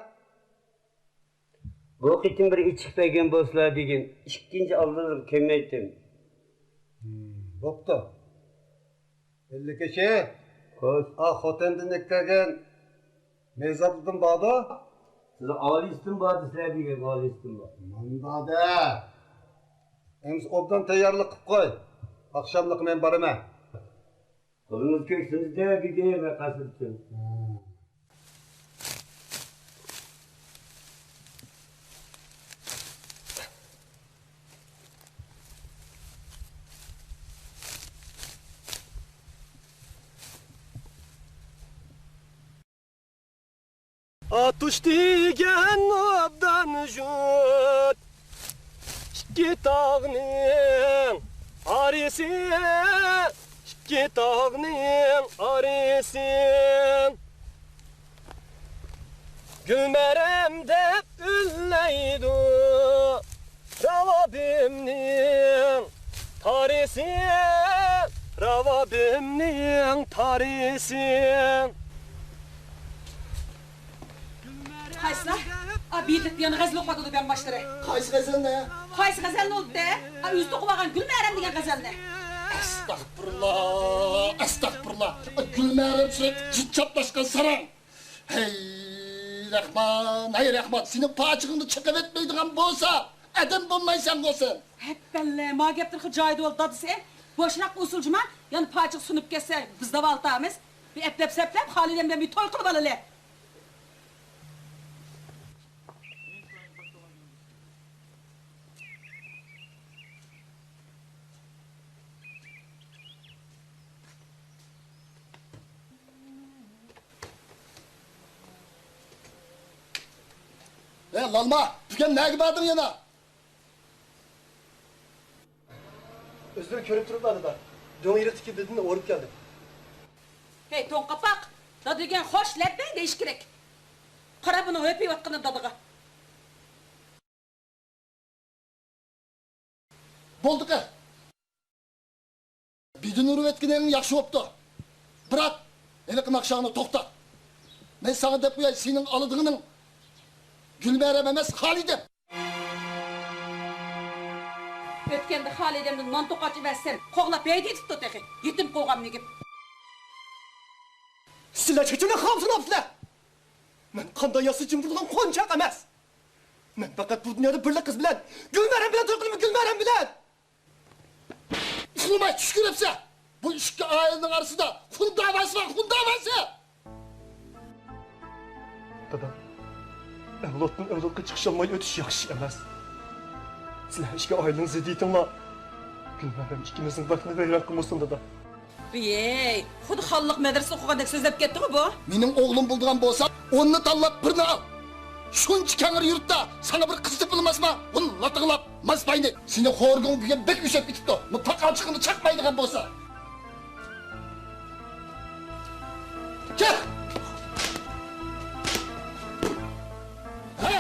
بۇ قېتىم بىر ئېچىقىپ بەرگەن بولسىلا دېگىن، ئىككىنچى ئالدىلىرىغا كۆنمەيتتىم. ھىم، بوپتۇ. ئىللىك ئىشى. خوش. ئا، خوتەندىن كەلگەن مەيزابلىدىن باردۇ؟ سىز ئالىيسىدىن بار دېسىلە دېگەن، ئالىيسىدىن بار. ماندادە. ئەمسە ئوبدان تەييارلىق قىپ قوي. ئاخشاملىقى مەن بارىمەن. قولىڭىز كۆكسىمىزدە بېگىم ۋە قاسىمجان. ئاتۇش دېگەن ئوبدان ژۇت، ئىككى تاغنىڭ ئارىسى، ئىككى تاغنىڭ ئارىسى. گۈلمەرەم دەپ ئۈنلەيدۇ راۋابىمنىڭ تارىسى، راۋابىمنىڭ تارىسى. قايسىلار؟ ئا، بېيىتلىق دېگەن غەزەل ئوقۇۋاتىدۇ، بەڭباشلىرى. قايسى غەزەلنى؟ قايسى غەزەلنى ئوقۇتتى؟ ئا، ئۆزى توقۇۋالغان گۈلمەرەم دېگەن غەزەلنى. ئەستەغپۇرۇللا، ئەستەغپۇرۇللا. گۈلمەرەم سۈرەتتە جىت چاپلاشقان ساراڭ. ھەي رەھمان، ھەي رەھمان، سېنىڭ پاچىقىڭنى چېقىۋەتمەيدىغان بولسا، ئادەم بولمايسەنغۇ سەن. ھەپپەللە، ما گەپلىرى خېلى جايىدا بولدى دادىسى. بوشراق ئۇسسۇل جۇما، يەنە پاچىقى سۇنۇپ كەتسە، بىز داۋالىتامىز. بىر ئەپلەپ سەپلەپ، خالىدەم بىلەن بىر توي قىلىپ ئالىلى. ھە، لالما، بۈگۈن نەگە باردىڭ يەنە؟ ئۆزلىرى كۆرۈپ تۇرۇپلا دادا. دۆڭ ئېرىقتىكى بېدىنى ئورۇپ كەلدىم. ھەي، توڭ قاپاق! دادا دېگەن خوش لەببەي دېيىش كېرەك. قارا، بۇنىڭ ھۆپىيىۋاتقىنى دادىغا. بولدى قېنى. بېدىنى ئۇرۇۋەتكىنىڭ ياخشى بوپتۇ. بىراق، ھېلىقى ناخشاڭنى توختات. مەن ساڭا دەپ قوياي، سېنىڭ ئالىدىغىنىڭ گۈلمەرەم ئەمەس، خالىدەم. ئۆتكەندە خالىدەمدىن نان توقاچ ئەۋەتسەم، قوغلاپ ھەيدىۋېتىپتۇ تېخى. يېتىم قوغامنى يېگىپ. سىلەر چېچىنى خام سۇناپسىلەر. مەن قانداق ياسىچىم بولغان قونچاق ئەمەس. مەن پەقەت بۇ دۇنيادا بىرلا قىز بىلەن، گۈلمەرەم بىلەن توي قىلىمەن، گۈلمەرەم بىلەن. ئۇخلىماي چۈش كۆرۈپسەن. بۇ ئىككى ئائىلىنىڭ ئارىسىدا خۇن داۋاسى بار، خۇن داۋاسى. دادا، ئەۋلادتىن ئەۋلادقا چىقىشالماي ئۆتۈش ياخشى ئەمەس. سىلەر ئىككى ئائىلىنىڭ زىددىيىتىڭلار گۈلمەرەم ئىككىمىزنىڭ بەختىنى ۋەيران قىلمىسۇن، دادا. ۋىيەي، خۇددى خانلىق مەدرىسە ئوقۇغاندەك سۆزلەپ كەتتىڭغۇ بۇ. مېنىڭ ئوغلۇم بولىدىغان بولسا، ئوننى تاللاپ بىرنى ئال. شۇنچە كەڭرى يۇرتتا ساڭا بىر قىز تېپىلماسما؟ بۇ لاتىڭلاپ ماس باينى. سېنى خورىكىڭ بۈگۈن بەك ئۈشەپ كېتىپتۇ. بۇ پاقا چىقىنى چاقمايدىغان بولسا. كەل! ھە!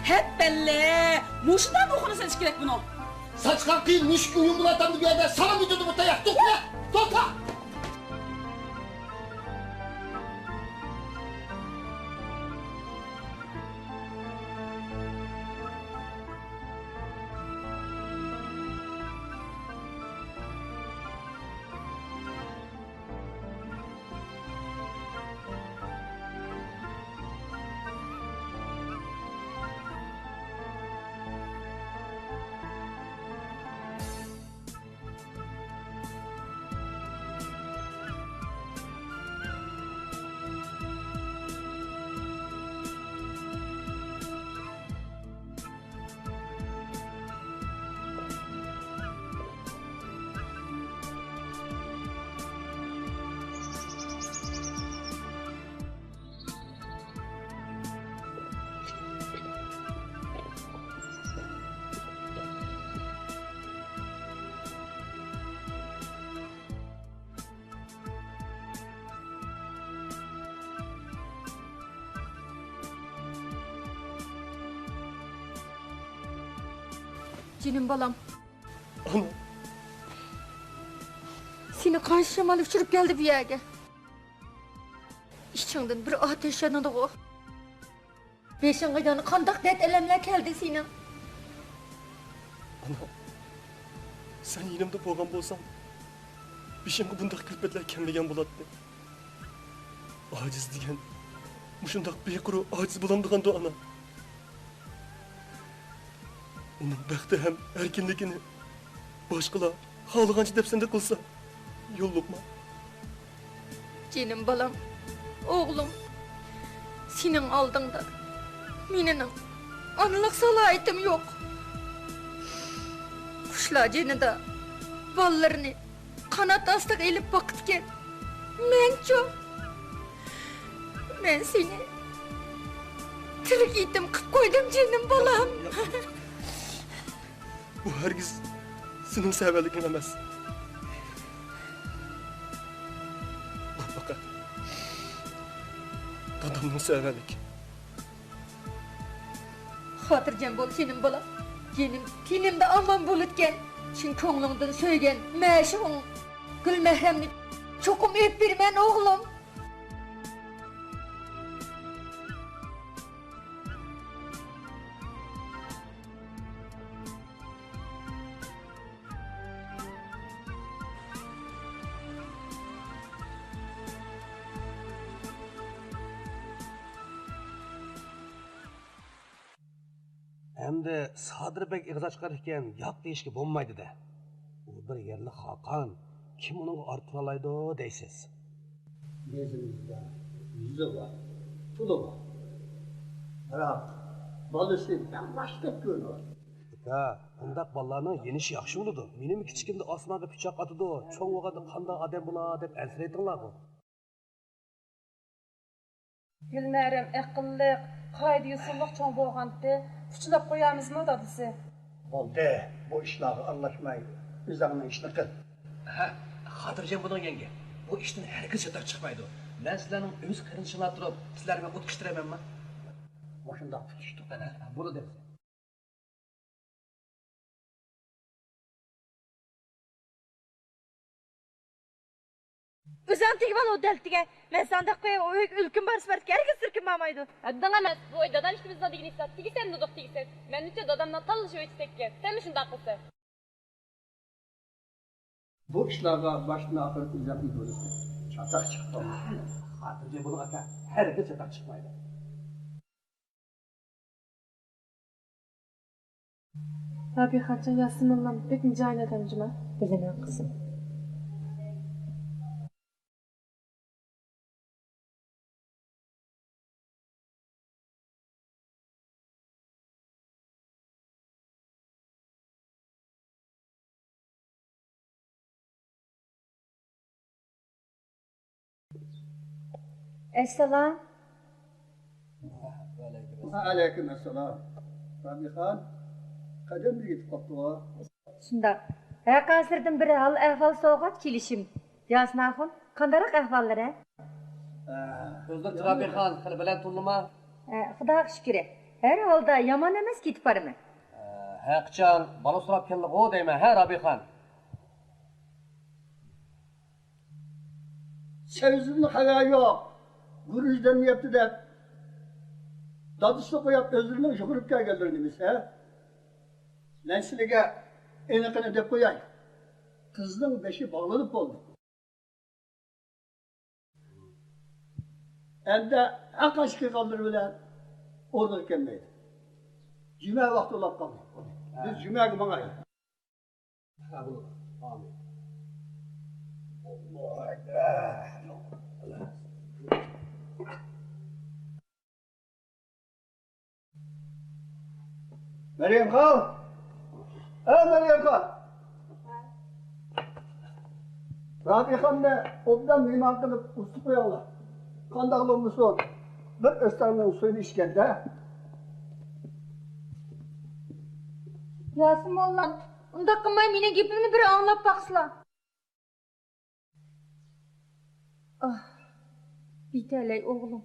ھەپپەللە! مۇشۇنداق ئوخۇرى سېلىش كېرەك بۇنىڭ. ساچقان قىيىن مۈشۈككە يۇم بولاتامدۇ بۇ يەردە؟ ساڭا مۇددىتى بۇ تاياق. توختا! توختا! جېنىم بالام. ئانا. سېنى قايسى شامال ئۇچۇرۇپ كەلدى بۇ يەرگە؟ ئىچىڭدىن بىر ئاتەش يانىدىغۇ. بېشىڭغا يەنە قانداق دەرد-ئەلەملەر كەلدى سېنىڭ؟ ئانا، سەن يېنىمدا بولغان بولساڭ، بېشىمغا بۇنداق كۈلپەتلەر كەلمىگەن بولاتتى. ئاجىز دېگەن مۇشۇنداق بىقۇرۇ ئاجىز بولامدىغاندۇ، ئانا؟ ئۇنىڭ بەختى ھەم ئەركىنلىكىنى باشقىلار خالىغانچە دەپسەندە قىلسا، يوللۇقما؟ جېنىم بالام، ئوغلۇم، سېنىڭ ئالدىڭدا مېنىڭ ئانىلىق سالاھىيىتىم يوق. قۇشلار جېنىدا بالىلىرىنى قانات ئاستىغا ئېلىپ باقىدىكەن. مەنچۇ؟ مەن سېنى تىرىك يېتىم قىلىپ قويدۇم، جېنىم بالام. بۇ ھەرگىز سېنىڭ سەۋەنلىكىڭ ئەمەس. بۇ پەقەت دادامنىڭ سەۋەنلىكى. خاتىرجەم بول، جېنىم بالام. جېنىم تېنىمدە ئامان بولىدىكەن. چىن كۆڭلۈڭدىن سۆيگەن مەشۇقۇڭ گۈلمەھرەمنى چوقۇم ئېلىپ بېرىمەن، ئوغلۇم. ئەمدى سادىر بەگ ئېغىز ئاچقان ئىكەن، ياق دېيىشكە بولمايدۇ-دە. ئۇ بىر يەرلىك خاقان، كىم ئۇنىڭغا ئارا تۇرالايدۇ دەيسىز؟ يېزىمىزدا يۈزى بار، پۇلى بار. بىراق بالىسى بەڭباشتەك كۆرۈنۈۋاتىدۇ. ئاكا، بۇنداق بالىلارنىڭ يېنىشى ياخشى بولىدۇ. مېنىمۇ كىچىكىمدە ئاسمانغا پىچاق ئاتىدۇ، چوڭ بولغاندا قانداق ئادەم بولا دەپ ئەنسىرەيتتىڭلارغۇ. گۈلمەھرەم ئەقىللىق، قائىدە-يوسۇنلۇق چوڭ بولغانتى، پۇچىلاپ قويارمىزمۇ دادىسى؟ بولدى، بۇ ئىشلارغا ئارىلاشماي، ئۆزۈڭنىڭ ئىشىنى قىل. ھە، خاتىرجەم بولۇڭ يەڭگە، بۇ ئىشتىن ھەرگىز چاتاق چىقمايدۇ. مەن سىلەرنىڭ ئۆز قېرىندىشىڭلار تۇرۇپ، سىلەر بىلەن ئوت پىشتۇرىمەنما؟ مۇشۇنداق پۈتۈشتۇق. ھە، بولدى. ئۆزۈڭ تېگىۋال ئۇ دەلتىگە. مەن ساڭا دەپ قوياي، ئۇ ئۆيگە ئۆلكىمۇ بارسا بارىدىكەن، ھەرگىز سىركىمۇ بارمايدۇ. ھەددىڭ ئەمەس، بۇ ئۆي دادام ئىككىمىزنىڭ دېگىنى ھېساب. تېگىسەن، دۇدۇق تېگىسەن. مەنچە دادامنىڭ تاللىشى ئۆتسەككەن. سەنمۇ شۇنداق قىلسەن. بۇ ئىشلارغا باشتىن ئاخىر ئۆزۈڭ ئىگە بولىسەن. چاتاق چىقىپ قالمىسۇن. خاتىرجەم بولۇڭ ئاكا، ھەرگىز چاتاق چىقمايدۇ. رابىيەخانجان، ياسىمىنلام بەكمۇ جاھىل ئادەم جۇما. بىلىمەن قىزىم. ئەسسالام. ۋەئەلەيكۇم ئەسسالام. رابىيەخان، قەدەمدە يېتىپ قاپتىغۇ. شۇنداق. ھەر قايسىلىرىدىن بىر ھال-ئەھۋال سوراپ كېلىشىم. ياسىن ئاخۇن، قانداقراق ئەھۋاللىرى؟ ئە، ئۆزلۈكچە رابىيەخان، خېلى بەلەن تۇرلىما؟ ئە، خۇداغا شۈكرى. ھەر ھالدا يامان ئەمەس، كېتىپ بارىمەن. ئە، ھەرقاچان بالا سوراپ كەلدىغۇ دەيمەن، ھە، رابىيەخان؟ سەۋزىدىن خەۋەر يوق، گۈرۈچ دەم يەپتۇ دەپ، دادىسىنى قويۇپ ئۆزلىرىنىڭ يۈگۈرۈپ كەلگەنلىرى نېمىسى، ھە؟ مەن سىلىگە ئېنىقىنى دەپ قوياي، قىزنىڭ بېشى باغلىنىپ بولدى. ئەمدى ھەرقانچە قىلغانلىرى بىلەن ئورنىغا كەلمەيدۇ. جۈمە ۋاقتى بولۇپ قالدى. بىز جۈمەگە ماڭايلى. ھە، بولىدۇ. ئامىن. ئاللاھۇ ئەكبەر. مەريەمخان! ئەي مەريەمخان! رابىيەخاننى ئوبدان مېھمان قىلىپ ئۇزىتىپ قويۇڭلار. قانداقلا بولمىسۇن، بىر ئۆستەڭنىڭ سۈيىنى ئىچكەندە. ياسىن موللام، ئۇنداق قىلماي مېنىڭ گېپىمنى بىر ئاڭلاپ باقسىلا. ئاھ، يېتەلەي ئوغلۇم.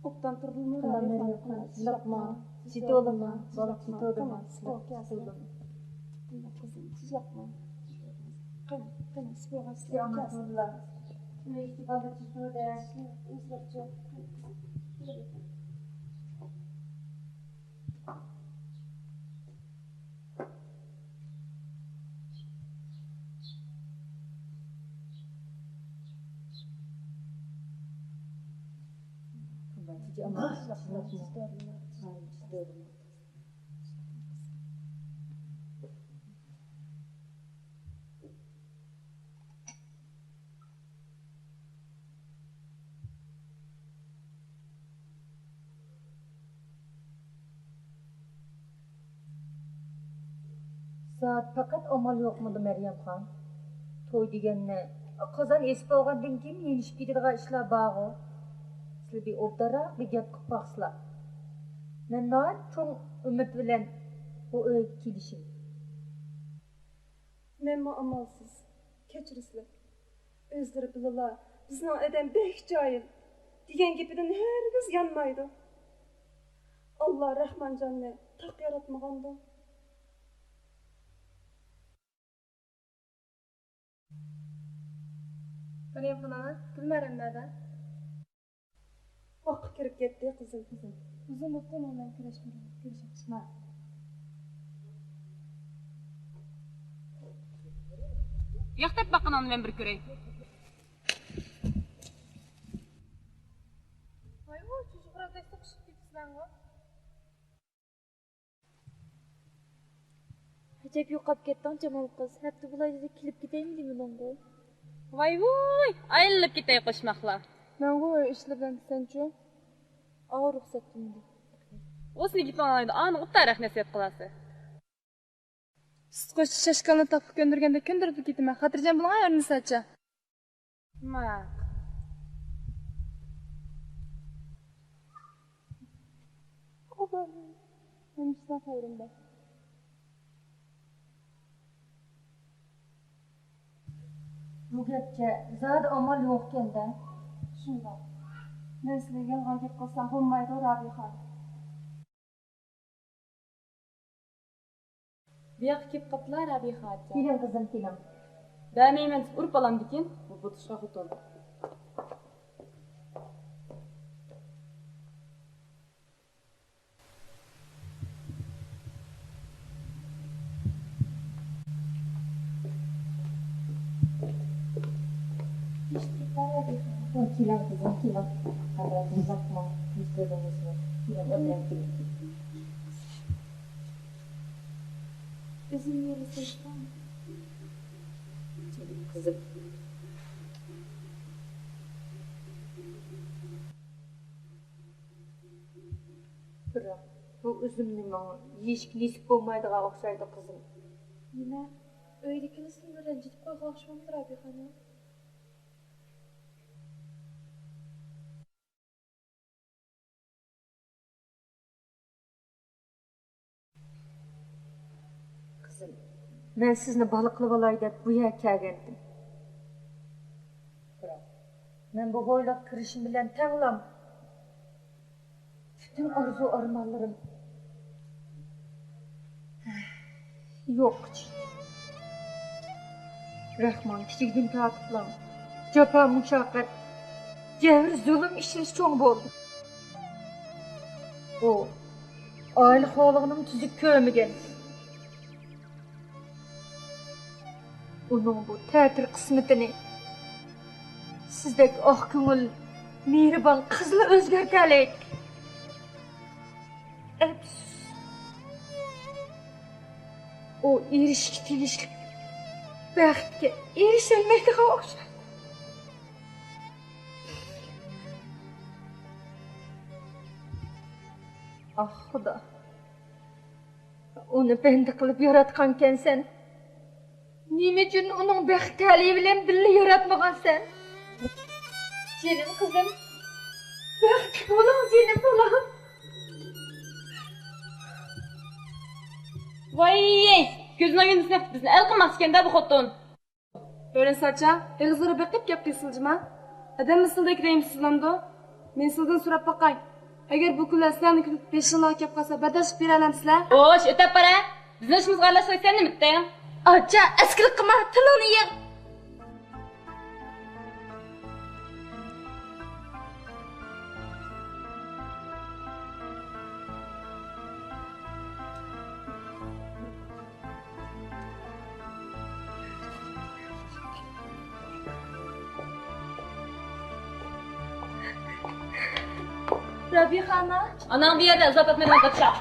ئوبدان تۇردۇڭمۇ؟ تامام، رابىيەخان، مەريەمخان، ئىششاپما. جىددىي بولۇڭ، بالا جىددىي بولۇڭ، سىلەر جىددىي بولۇڭ. قىزىم، سىز ياقماڭ. قېنى، قېنى، سىز بولغان سىلەر كەلسىڭىز. ئۆزلىرىچە. زادى پەقەت ئامال يوقمىدى، مەريەمخان؟ توي دېگەننى قازان ئېسىپ بولغاندىن كېيىن يېنىشىپ كېتىدىغان ئىشلار بارغۇ. سىلەر بىر ئوبدانراق بىر گەپ قىلىپ باقسىلا. مەن ناھايىتى چوڭ ئۈمىد بىلەن بۇ ئۆيگە كېلىشىم. مەنمۇ ئامالسىز. كەچۈرىسىلەر. ئۆزلىرى بىلىلا، بىزنىڭ ئادەم بەك جاھىل دېگەن گېپىدىن ھەرگىز يانمايدۇ. ئاللا رەھمانجاننى تاق ياراتمىغاندۇ؟ مەريەمخان ئانا، گۈلمەرەم نەدە؟ باغقا كىرىپ كەتتى، قىزىم. قىزىم، ئۇزۇن بوپتۇ، مەن بىلەن كۆرۈشمىگىلى. كۆرۈشەيلى. ياق دەپ باققىن، ئۇنى مەن بىر كۆرەي. ۋاي، ئۇ چۈجە خوراز دەسسە قىشىپ كېتىسىلەرغۇ. ئەجەب يوقاپ كەتتىڭ، جامال قىز. ھەپتە بولاي دېدى، كېلىپ كېتەيمۇ دېمىدىڭغۇ؟ ۋاي ۋۇي، ئايلىنىپ كېتەي قوشماقلا. مەنغۇ ئۆي ئىشلىرى بىلەن دېسەمچۇ؟ ئاۋۇ رۇخسەت قىلمىدى. ئۇ سېنىڭ گېپىڭ ئاڭلايدۇ، ئانىڭ ئۇتتا رەخنە نەسىھەت قىلاسى. سۈت قوشۇپ شاشكالنى تاپقا كۆندۈرگەندە كۆندۈرۈپلا كېتىمەن. خاتىرجەم بولۇڭ، ھە، ئۆرنىسەچە. ماق. نېمە ئىشتا خەۋىرىم بار؟ بۇ گەپكە زادى ئامال يوقكەن-دە. شۇنداق. مەن سىلەرگە يالغان گەپ قىلسام بولمايدۇ، رابىيە خانىم. بۇياققا كېلىپ قاپلا، رابىيە خاجا. كېلىڭ، قىزىم، كېلىڭ. بەرمەيمەن دېسە ئۇرۇپ ئالامدىكىن، بۇ بۇتۇشقا خوتۇن. كېلىڭ، قىزىم، كېلىڭ. قەدرىڭىزنى ئۇزارتماڭ. يۈز كۆرگىنىمىزنى. كېلىڭ، ئولتۇرۇڭ، كېلىڭ. ئۆزۈم يېرى سېلىشقان. جېنىم قىزىم. بىراق، بۇ ئۈزۈمنى ماڭا يېيىشكە نېسىپ بولمايدىغان ئوخشايدۇ، قىزىم. نېمە؟ ئۆيدىكىلەر سىلىنى رەنجىتىپ قويغان ئوخشىمامدۇ، رابىيە خانىم؟ قىزىم، مەن سىزنى بالا قىلىۋالاي دەپ بۇ يەرگە كەلگەنتىم. بىراق، مەن بۇ ھويلىغا كىرىشىم بىلەن تەڭلا پۈتۈن ئارزۇ-ئارمانلىرىم يوققا چىقتى. رەھمان كىچىكىدىن تارتىپلا جاپا-مۇشەققەت، جەبىر-زۇلۇم ئىچىدە چوڭ بولدى. ئۇ ئائىلە خورلۇقىنىمۇ تۈزۈك كۆرمىگەن. ئۇنىڭ بۇ تەتۈر قىسمىتىنى سىزدەك ئاق كۆڭۈل، مېھرىبان قىزلا ئۆزگەرتەلەيدىكەن. ئەپسۇس، ئۇ ئېرىشىشكە تېگىشلىك بەختكە ئېرىشەلمەيدىغان ئوخشايدۇ. ئاھ، خۇدا. ئۇنى بەندە قىلىپ ياراتقانكەنسەن. نېمە ئۈچۈن ئۇنىڭ بەخت تەلىيى بىلەن بىللە ياراتمىغانسەن؟ جېنىم قىزىم، بەختلىك بولۇڭ، جېنىم بالام. ۋاي، كۆزۈڭ يۇمسۇن، بىزنى ئەل قىلماقچىكەن-دە بۇ خوتۇن. ئۆرۈنسەچە، ئېغىزلىرى بېقىپ گەپ قىلسىلا جىما. ئادەم مىسلىدەك رەھىمسىزلىنىدۇ. مەن سىلىدىن سوراپ باقاي. ئەگەر بۇ كۈنلەر سىلەرنىڭ كۈلۈپ بېشىڭلارغا كەپ قالسا، بەرداشلىق بېرەلەمسىلەر؟ خوش، ئۆتەپ بارە. بىزنىڭ ئىشىمىزغا ئارىلاشماي سەن نېمە ئىتتىڭ؟ ئاچا، ئەسكىلىك قىلما، تىلىڭنى يىغ. رابىيە خانىم. ئاناڭ بۇ يەردە ئازاب ئەتمەيدىغان قاچاق.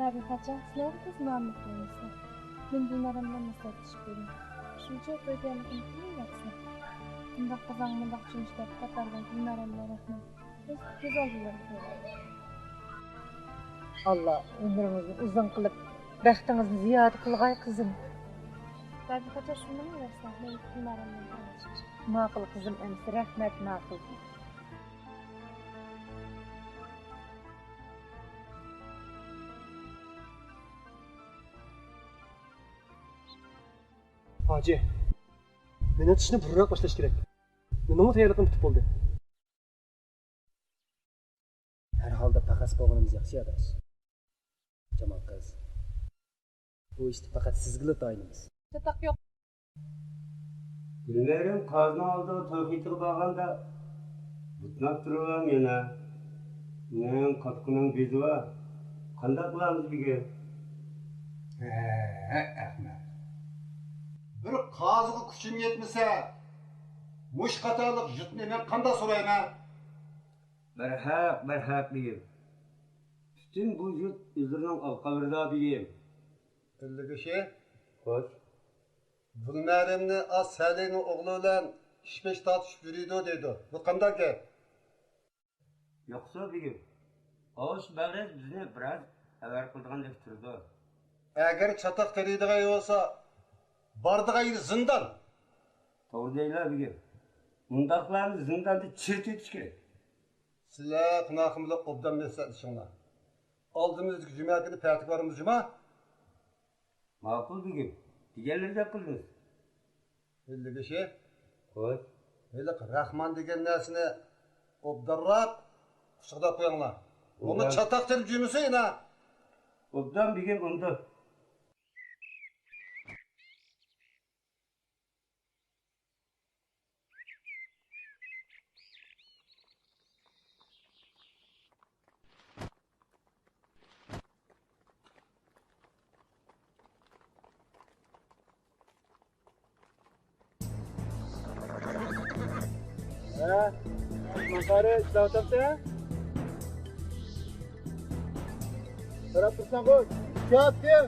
رابىيە قاچاق، سىلەرگە تېز مۇئامىلە قىلىمىز. مەن دىلنارەم بىلەن مەسلىھەتلىشىپ كۆرۈڭ. شۇنچە توي تەييارلىقىنى قىلىۋەرسۇن. مۇنداق قىزاڭ، مۇنداق چۈمۈش دەپ قاتارغان دىلنارەم بىلەن رەھمەت. بىز كۆز ئالدىلىرىغا قويايلى. ئاللا ئۆمرىڭىزنى ئۇزۇن قىلىپ، بەختىڭىزنى زىيادە قىلغاي، قىزىم. رابىيە قاچاق، شۇنداقمۇ رەسمەت، مەن دىلنارەم بىلەن پاراڭلىشىپ. ماقۇل، قىزىم، ئەمىسە رەھمەت، ماقۇل. ھاجى، مېنىڭچە ئىشنى بۇرۇنراق باشلاش كېرەك. مېنىڭمۇ تەييارلىقىم پۈتۈپ بولدى. ھەر ھالدا پەخەس بولغىنىمىز ياخشى، ئاداش. جامال قىز، بۇ ئىشتا پەقەت سىزگىلا تايىنىمىز. چاتاق يوق. گۈلمەرىم قازىنىڭ ئالدىغا توي خېتىگە بارغاندا، بۇتناپ تۇرۇۋەم يەنە. ئىنىم، قاپىقىنىڭ بېزى بار. قانداق قىلارمىز بۈگۈن؟ ھە، ئەخمەق. بىر قازىغا كۈچۈم يەتمىسە، مۇشۇ قاتارلىق يۇرتنى مەن قانداق سورايمەن؟ بەرھەق، بەرھەق بېگىم. پۈتۈن بۇ يۇرت ئۆزلىرىنىڭ ئالقا بېرىدۇ بېگىم. ئىللىگۈشى. خوش. گۈلمەرىمنى ئاز سەلىنىڭ ئوغلى بىلەن ئىش-پىش تارتىشىپ يۈرىدۇ دەيدۇ. بۇ قانداق گەپ؟ يوقسۇ بېگىم. ئاۋۇ بەغرەز بىزنى بىراز ئەۋەر قىلىدىغاندەك تۇرىدۇ. ئەگەر چاتاق تېرىيدىغان بولسا، بارىدىغان يېرى زىندان. توغرا دەيلا بېگىم. مۇنداقلارنى زىنداندا چىرىتىۋېتىش كېرەك. سىلەر قۇناخۇن بىلەن ئوبدان مەسلىھەتلىشىڭلار. ئالدىمىزدىكى جۈمە كۈنى پەتىگە بارىمىز جۇما. ماقۇل بېگىم، دېگەنلىرىدەك قىلىمىز. ھېلىقى ئىشى. خوش. ھېلىقى راخمان دېگەن نەرسىنى ئوبدانراق قۇچىقىدا قويۇڭلار. ئۇمۇ ئوبدان. چاتاق تېرىپ جۈمىسى ئىنا. ئوبدان بېگىم ئۇندۇ. ھە؟ ماقارى ئىشلەۋاتامسەن؟ قاراپ تۇرساڭغۇ، چاپ كىر!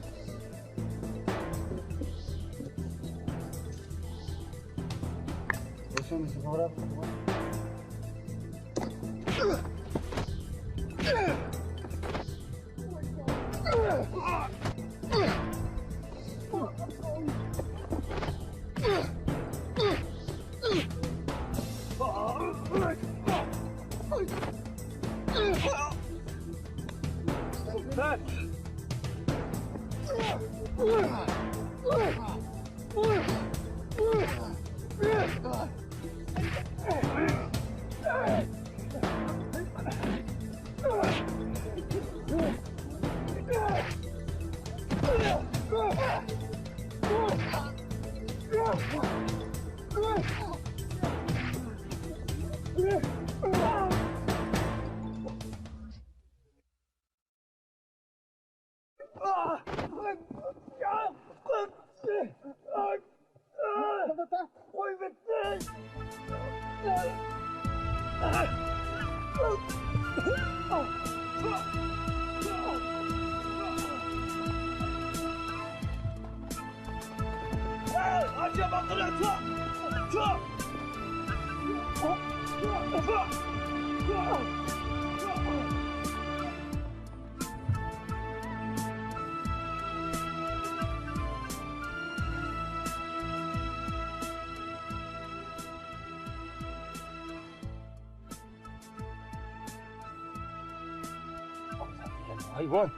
ھايۋان!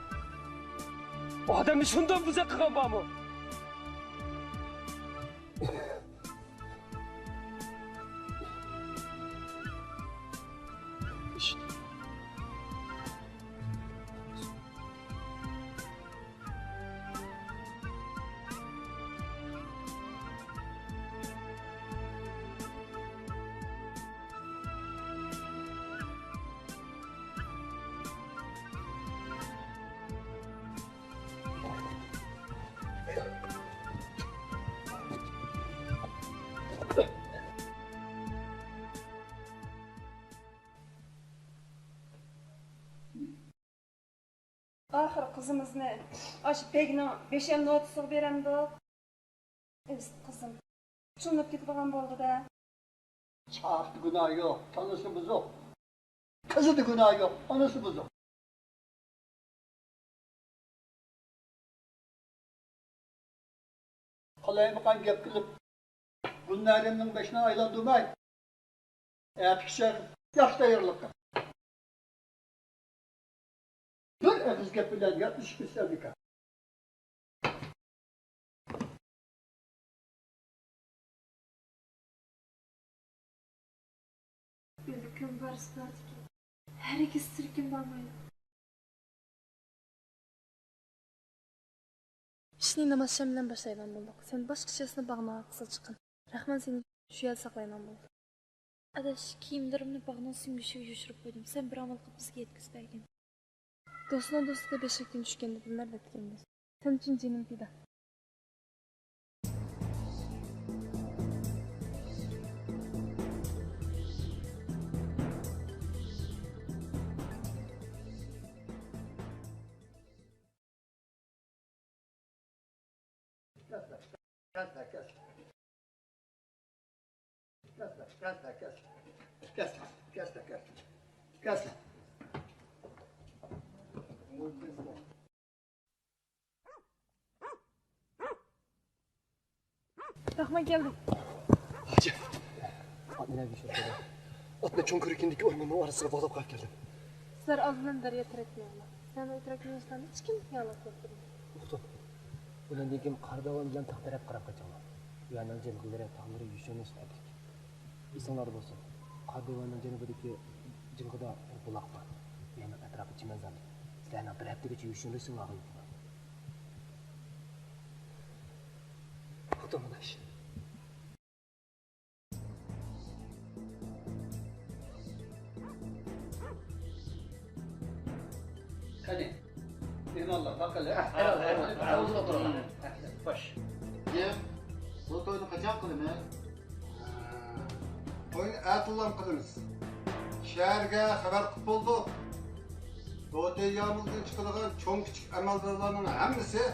ئادەمنى شۇنداق بوزەك قىلغان بارمۇ؟ ئاخىر قىزىمىزنى ئاشۇ بەگنىڭ بەشەم نوتىسىغا بېرەمدۇق؟ ئېزىت قىزىم، چۇلىنىپ كېتىدىغان بولدى-دە. چاقىدا گۇناھى يوق، تاللىشى بۇزۇق. قىزىدا گۇناھى يوق، ئانىسى بۇزۇق. قالايمىقان گەپ قىلىپ، گۈلنەرىمنىڭ بېشىنى ئايلاندۇرماي، ئەتىكىچە ياخشى تەييارلىق قىل. بىر ئېغىز گەپ بىلەن ياتلىشىپ كەتسەمدىكىن. بىلكىم بارسا باردىكەن. ھەرگىز سىركىم بارمايدۇ. ئىشنى ناماز شام بىلەن باشلايدىغان بولدۇق. سەن باشقا ئىش ئەسلى باغنىڭ ئارقىسىغا چىققىن. رەھمان سېنى شۇ يەردە ساقلايدىغان بولدى. ئاداش، كىيىملىرىمنى باغنىڭ سۆڭگىچىگە يوشۇرۇپ قويدۇم. سەن بىر ئامال قىلىپ بىزگە يەتكۈزۈپ بەرگىن. دوستنىڭ دوستلۇقى بەش ئەككىن چۈشكەندە بىلىنەر دەپتىكەنمىز. سەن ئۈچۈن جېنىم پىدا. رەھمان كەلدى. ھاجى، ئاتنى نەگە يوشۇرۇپ قويدۇڭ؟ ئاتنى چوڭ كۆرۈكىنىدىكى ئورماننىڭ ئارىسىغا باغلاپ قويۇپ كەلدىم. سىلەر ئالدى بىلەن دەريا تەرەپكە مېڭىڭلار. سەن ئۇ تەرەپكە مېڭىشلارنى ھېچكىمگە خىيانەت قىلىپ تۇرماڭ. ئۇقتۇم. ئۇنىڭدىن كېيىن قاراداۋان بىلەن تاغ تەرەپكە قاراپ قېچىڭلار. ئۇ يەرنىڭ جىلغىلىرى، تاغلىرى يوشۇرۇنۇشقا ئەپلىك. ئېسىڭلاردا بولسۇن، قاراداۋاننىڭ جەنۇبىدىكى جىلغىدا بىر بۇلاق بار. ئۇ يەرنىڭ ئەتراپى چىمەنزارلىق. سىلەرنىڭ بىر ھەپتىگىچە يوشۇرۇنۇشۇڭلارغا ھۆكۈم. ئۇقتۇم، ئاداش. قېنى، مېھمانلار، باققىلى. ھە، ھە، ھە، ھە، ھە، ھە، ئولتۇرۇڭلار. ھە، خوش. يە، بۇ توينى قاچان قىلىمىز؟ ھە، توينى ئەتىلام قىلىمىز. شەھەرگە خەۋەر قىلىپ بولدۇق. توتەي يامۇلدىن چىقىدىغان چوڭ كىچىك ئەمەلدارلارنىڭ ھەممىسى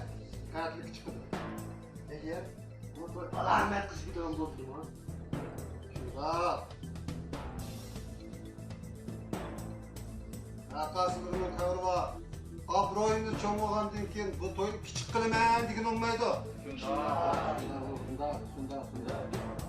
تەتىلگە چىقىدۇ. ئەگەر بۇ توي ئالامەت قىلىشىپ كېتىدىغان بولسىمۇ؟ شۇنداق. ئاقاسىلىرىنىڭ خەۋىرى بار. ئابرويىمىز چوڭ بولغاندىن كېيىن بۇ توينى كىچىك قىلىمەن دېگىنى ئوڭمايدۇ. شۇنداق، شۇنداق، شۇنداق، شۇنداق.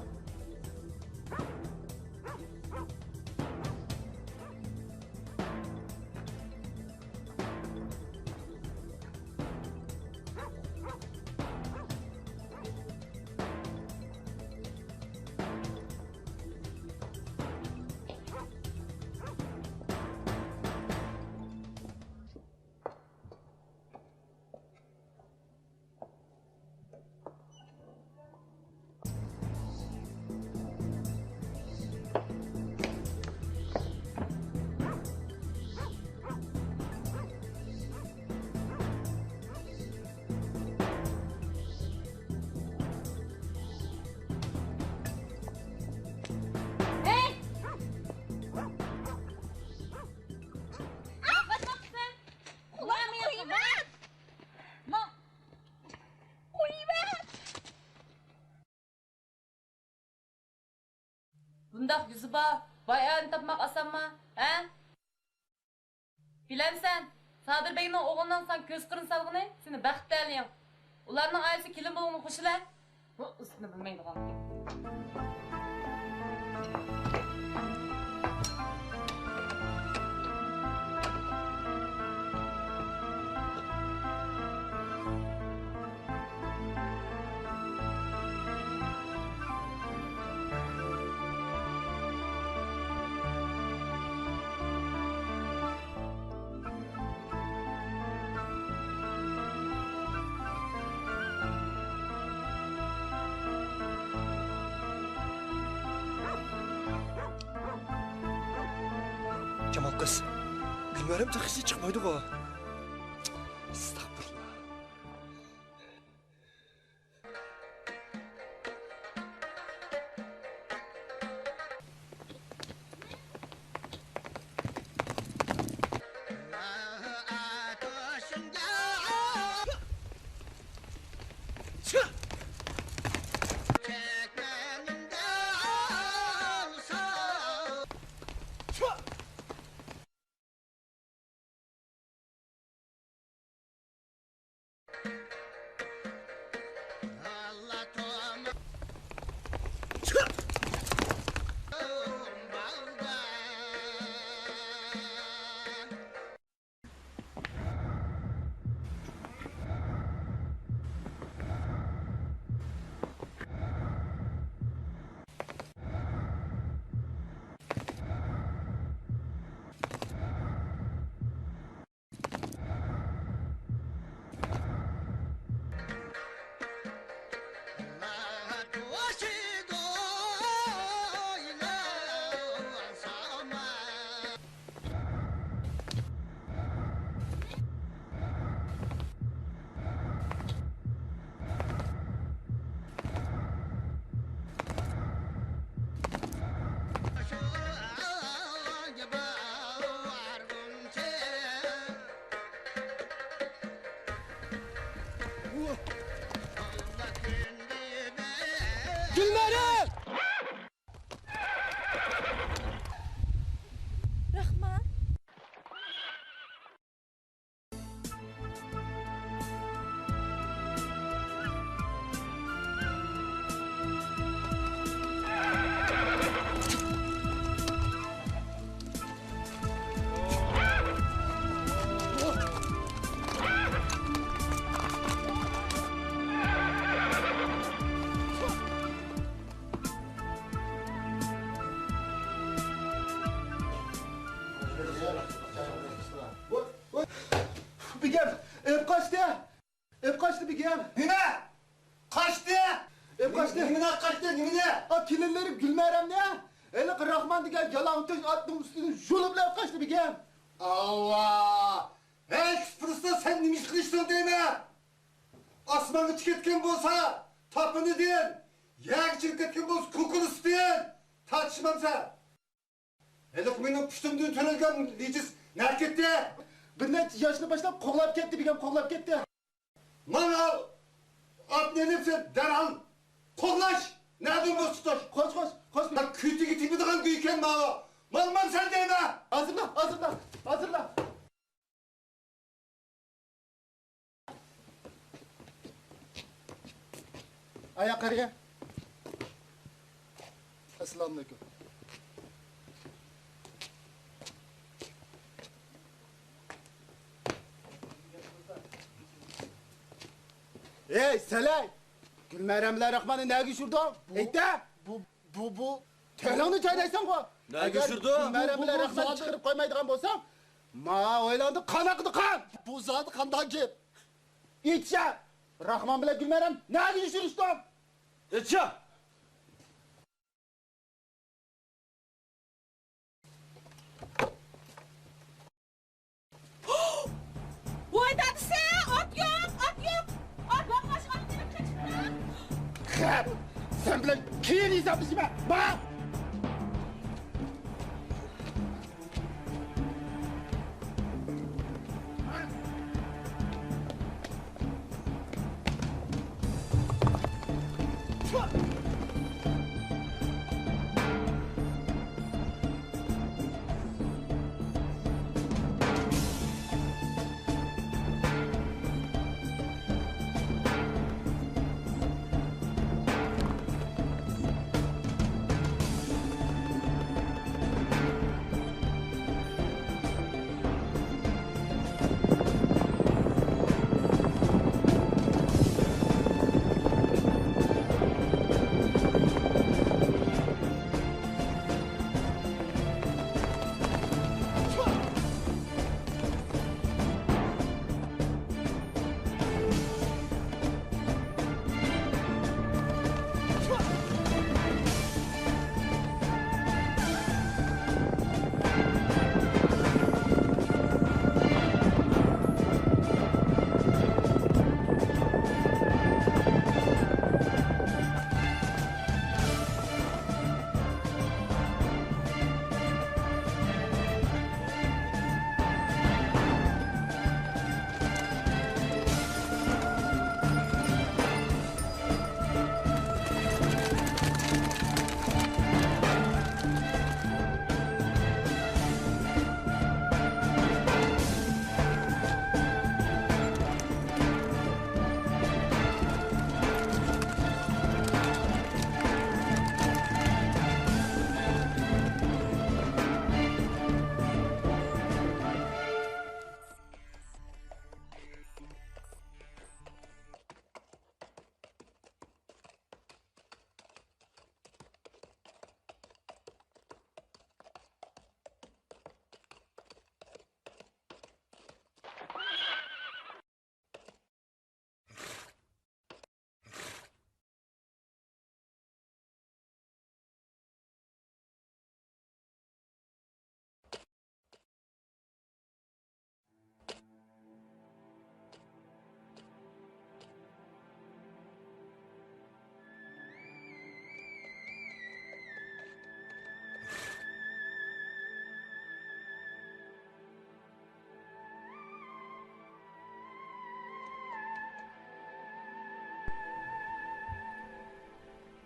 بۇنداق يۈزى بار باي ئەرنى تاپماق ئاسانمۇ، ھە؟ بىلەمسەن، سادىر بەگنىڭ ئوغلىنىڭ ساڭا كۆز قىرىنى سالغىنى سېنى بەختلىك تەلىيىڭ. ئۇلارنىڭ ئائىلىسى كېلىن بولغىنىغا خۇش ئەلە. بۇ ئىسىتنى بىلمەيدىغان. يامان قىز. گۈلمەرەم تېخىچە چىقمايدىغۇ. ئەستەغپۇرۇللا. گۈلمەرەم! راخمان. بىگەم، ئېلىپ قاچتى! ئېلىپ قاچتى بىگەم! نېمە؟ قاچتى؟ ئېلىپ قاچتى! نېمىنى ئېلىپ قاچتى؟ نېمىنى؟ ئا، كېلىنلىرى گۈلمەرەمنى ھېلىقى راخمان دېگەن يالاڭتۆش ئاتنىڭ ئۈستىدىن يۇلۇپ ئېلىپ قاچتى بىگەم! ئاۋا! ھەي، ئىككىسى پۇرسىتتا سەن نېمە ئىش قىلىشتىڭ دەيمەن؟ ئاسمانغا چىقىپ كەتكەن بولسا تاپىنىدىن، يەرگە چىقىپ كەتكەن بولسا كوكۇلىسىدىن تارتىشمامسەن؟ ھېلىقى مېنىڭ پۇشتۇمدىن تۆرەلگەن لىجىس نەگە كەتتى؟ بىر نەچچە ياشنى باشلاپ قوغلاپ كەتتى، بىگەم، قوغلاپ كەتتى. مانا ئاتنى ئېلىپ سەن دەرھال قوغلاش! نەدىن بولسا تۇتۇش! خوش، خوش، خوش. كۆتىگە تېگىدىغان گۇيكەن ماۋۇ! ماڭمامسەن دەيمەن! ھازىرلا، ھازىرلا، ھازىرلا! ئايا قارىگە. ئەسسالامۇئەلەيكۇم. ھەي، سەلەي! گۈلمەرەم بىلەن راخماننى نەگە يوشۇردۇڭ؟ ئېيتە! بۇ، بۇ، بۇ. تىلىڭنى چاينايسەنغۇ! نەگە يوشۇردۇڭ؟ گۈلمەرەم بۇ، بۇ، بىلەن بۇ راخماننى زادى چىقىرىپ قويمايدىغان بولساڭ، ما ھويلاڭدا قان ئاقىدۇ، قان! بۇ زادى قانداق گەپ؟ ئېيتچە! راخمان بىلەن گۈلمەرەم نەگە يوشۇرۇشتۇڭ؟ ئېيتچە! ۋاي دادىسى، ئات يوق، ئات يوق! ئات يوق، ئات يوق! خەپ! سەن بىلەن كېيىن ھېسابلىشىمەن! ماڭ!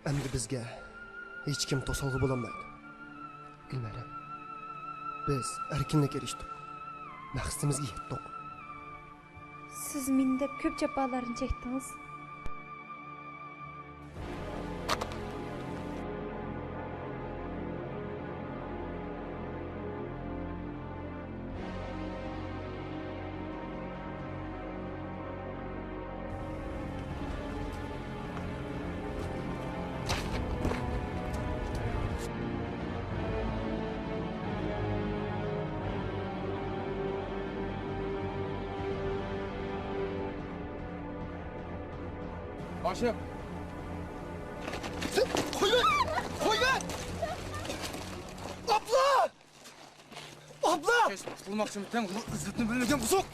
ئەمدى بىزگە ھېچكىم توسالغۇ بولالمايدۇ. گۈلمەرەم، بىز ئەركىنلىككە ئېرىشتۇق. مەقسىتىمىزگە يەتتۇق. سىز مېنى دەپ كۆپ جاپالارنى چەكتىڭىز. ئاشىق! قويۇۋەر! قويۇۋەر! ئابلا! ئابلا! قۇتۇلماقچىمۇ تەڭ، ئۇ ئىززىتىنى بىلمىگەن بۇزۇق!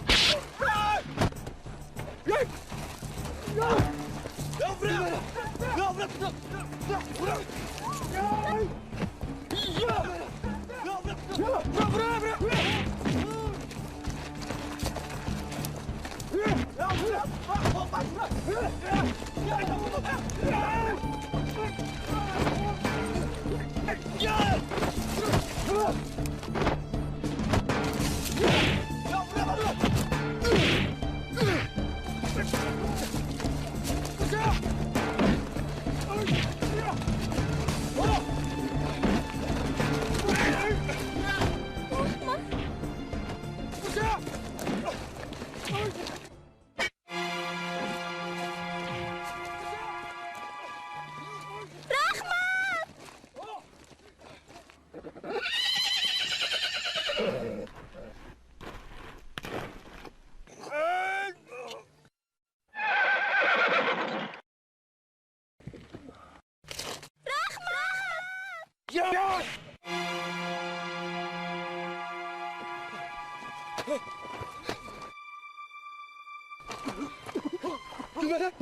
گۈلمەرەم!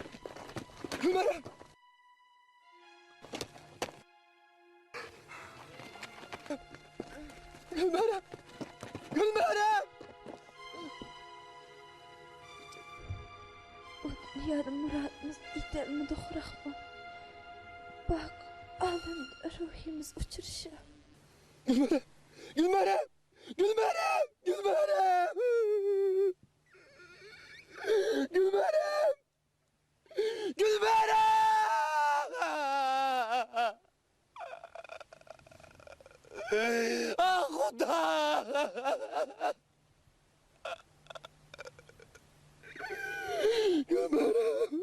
گۈلمەرەم! گۈلمەرەم! گۈلمەرەم! ئۇ دۇنيادىن مۇرادىمىزنى يېتەلمىدۇق، راخمان. باق، ئالەمدە روھىمىز ئۇچرىشىپ. گۈلمەرەم! گۈلمەرەم! گۈلمەرەم! گۈلمەرەم! گۈلمەرەم! گۈلمەرەم! ئاھ، خۇدا! گۈلمەرەم!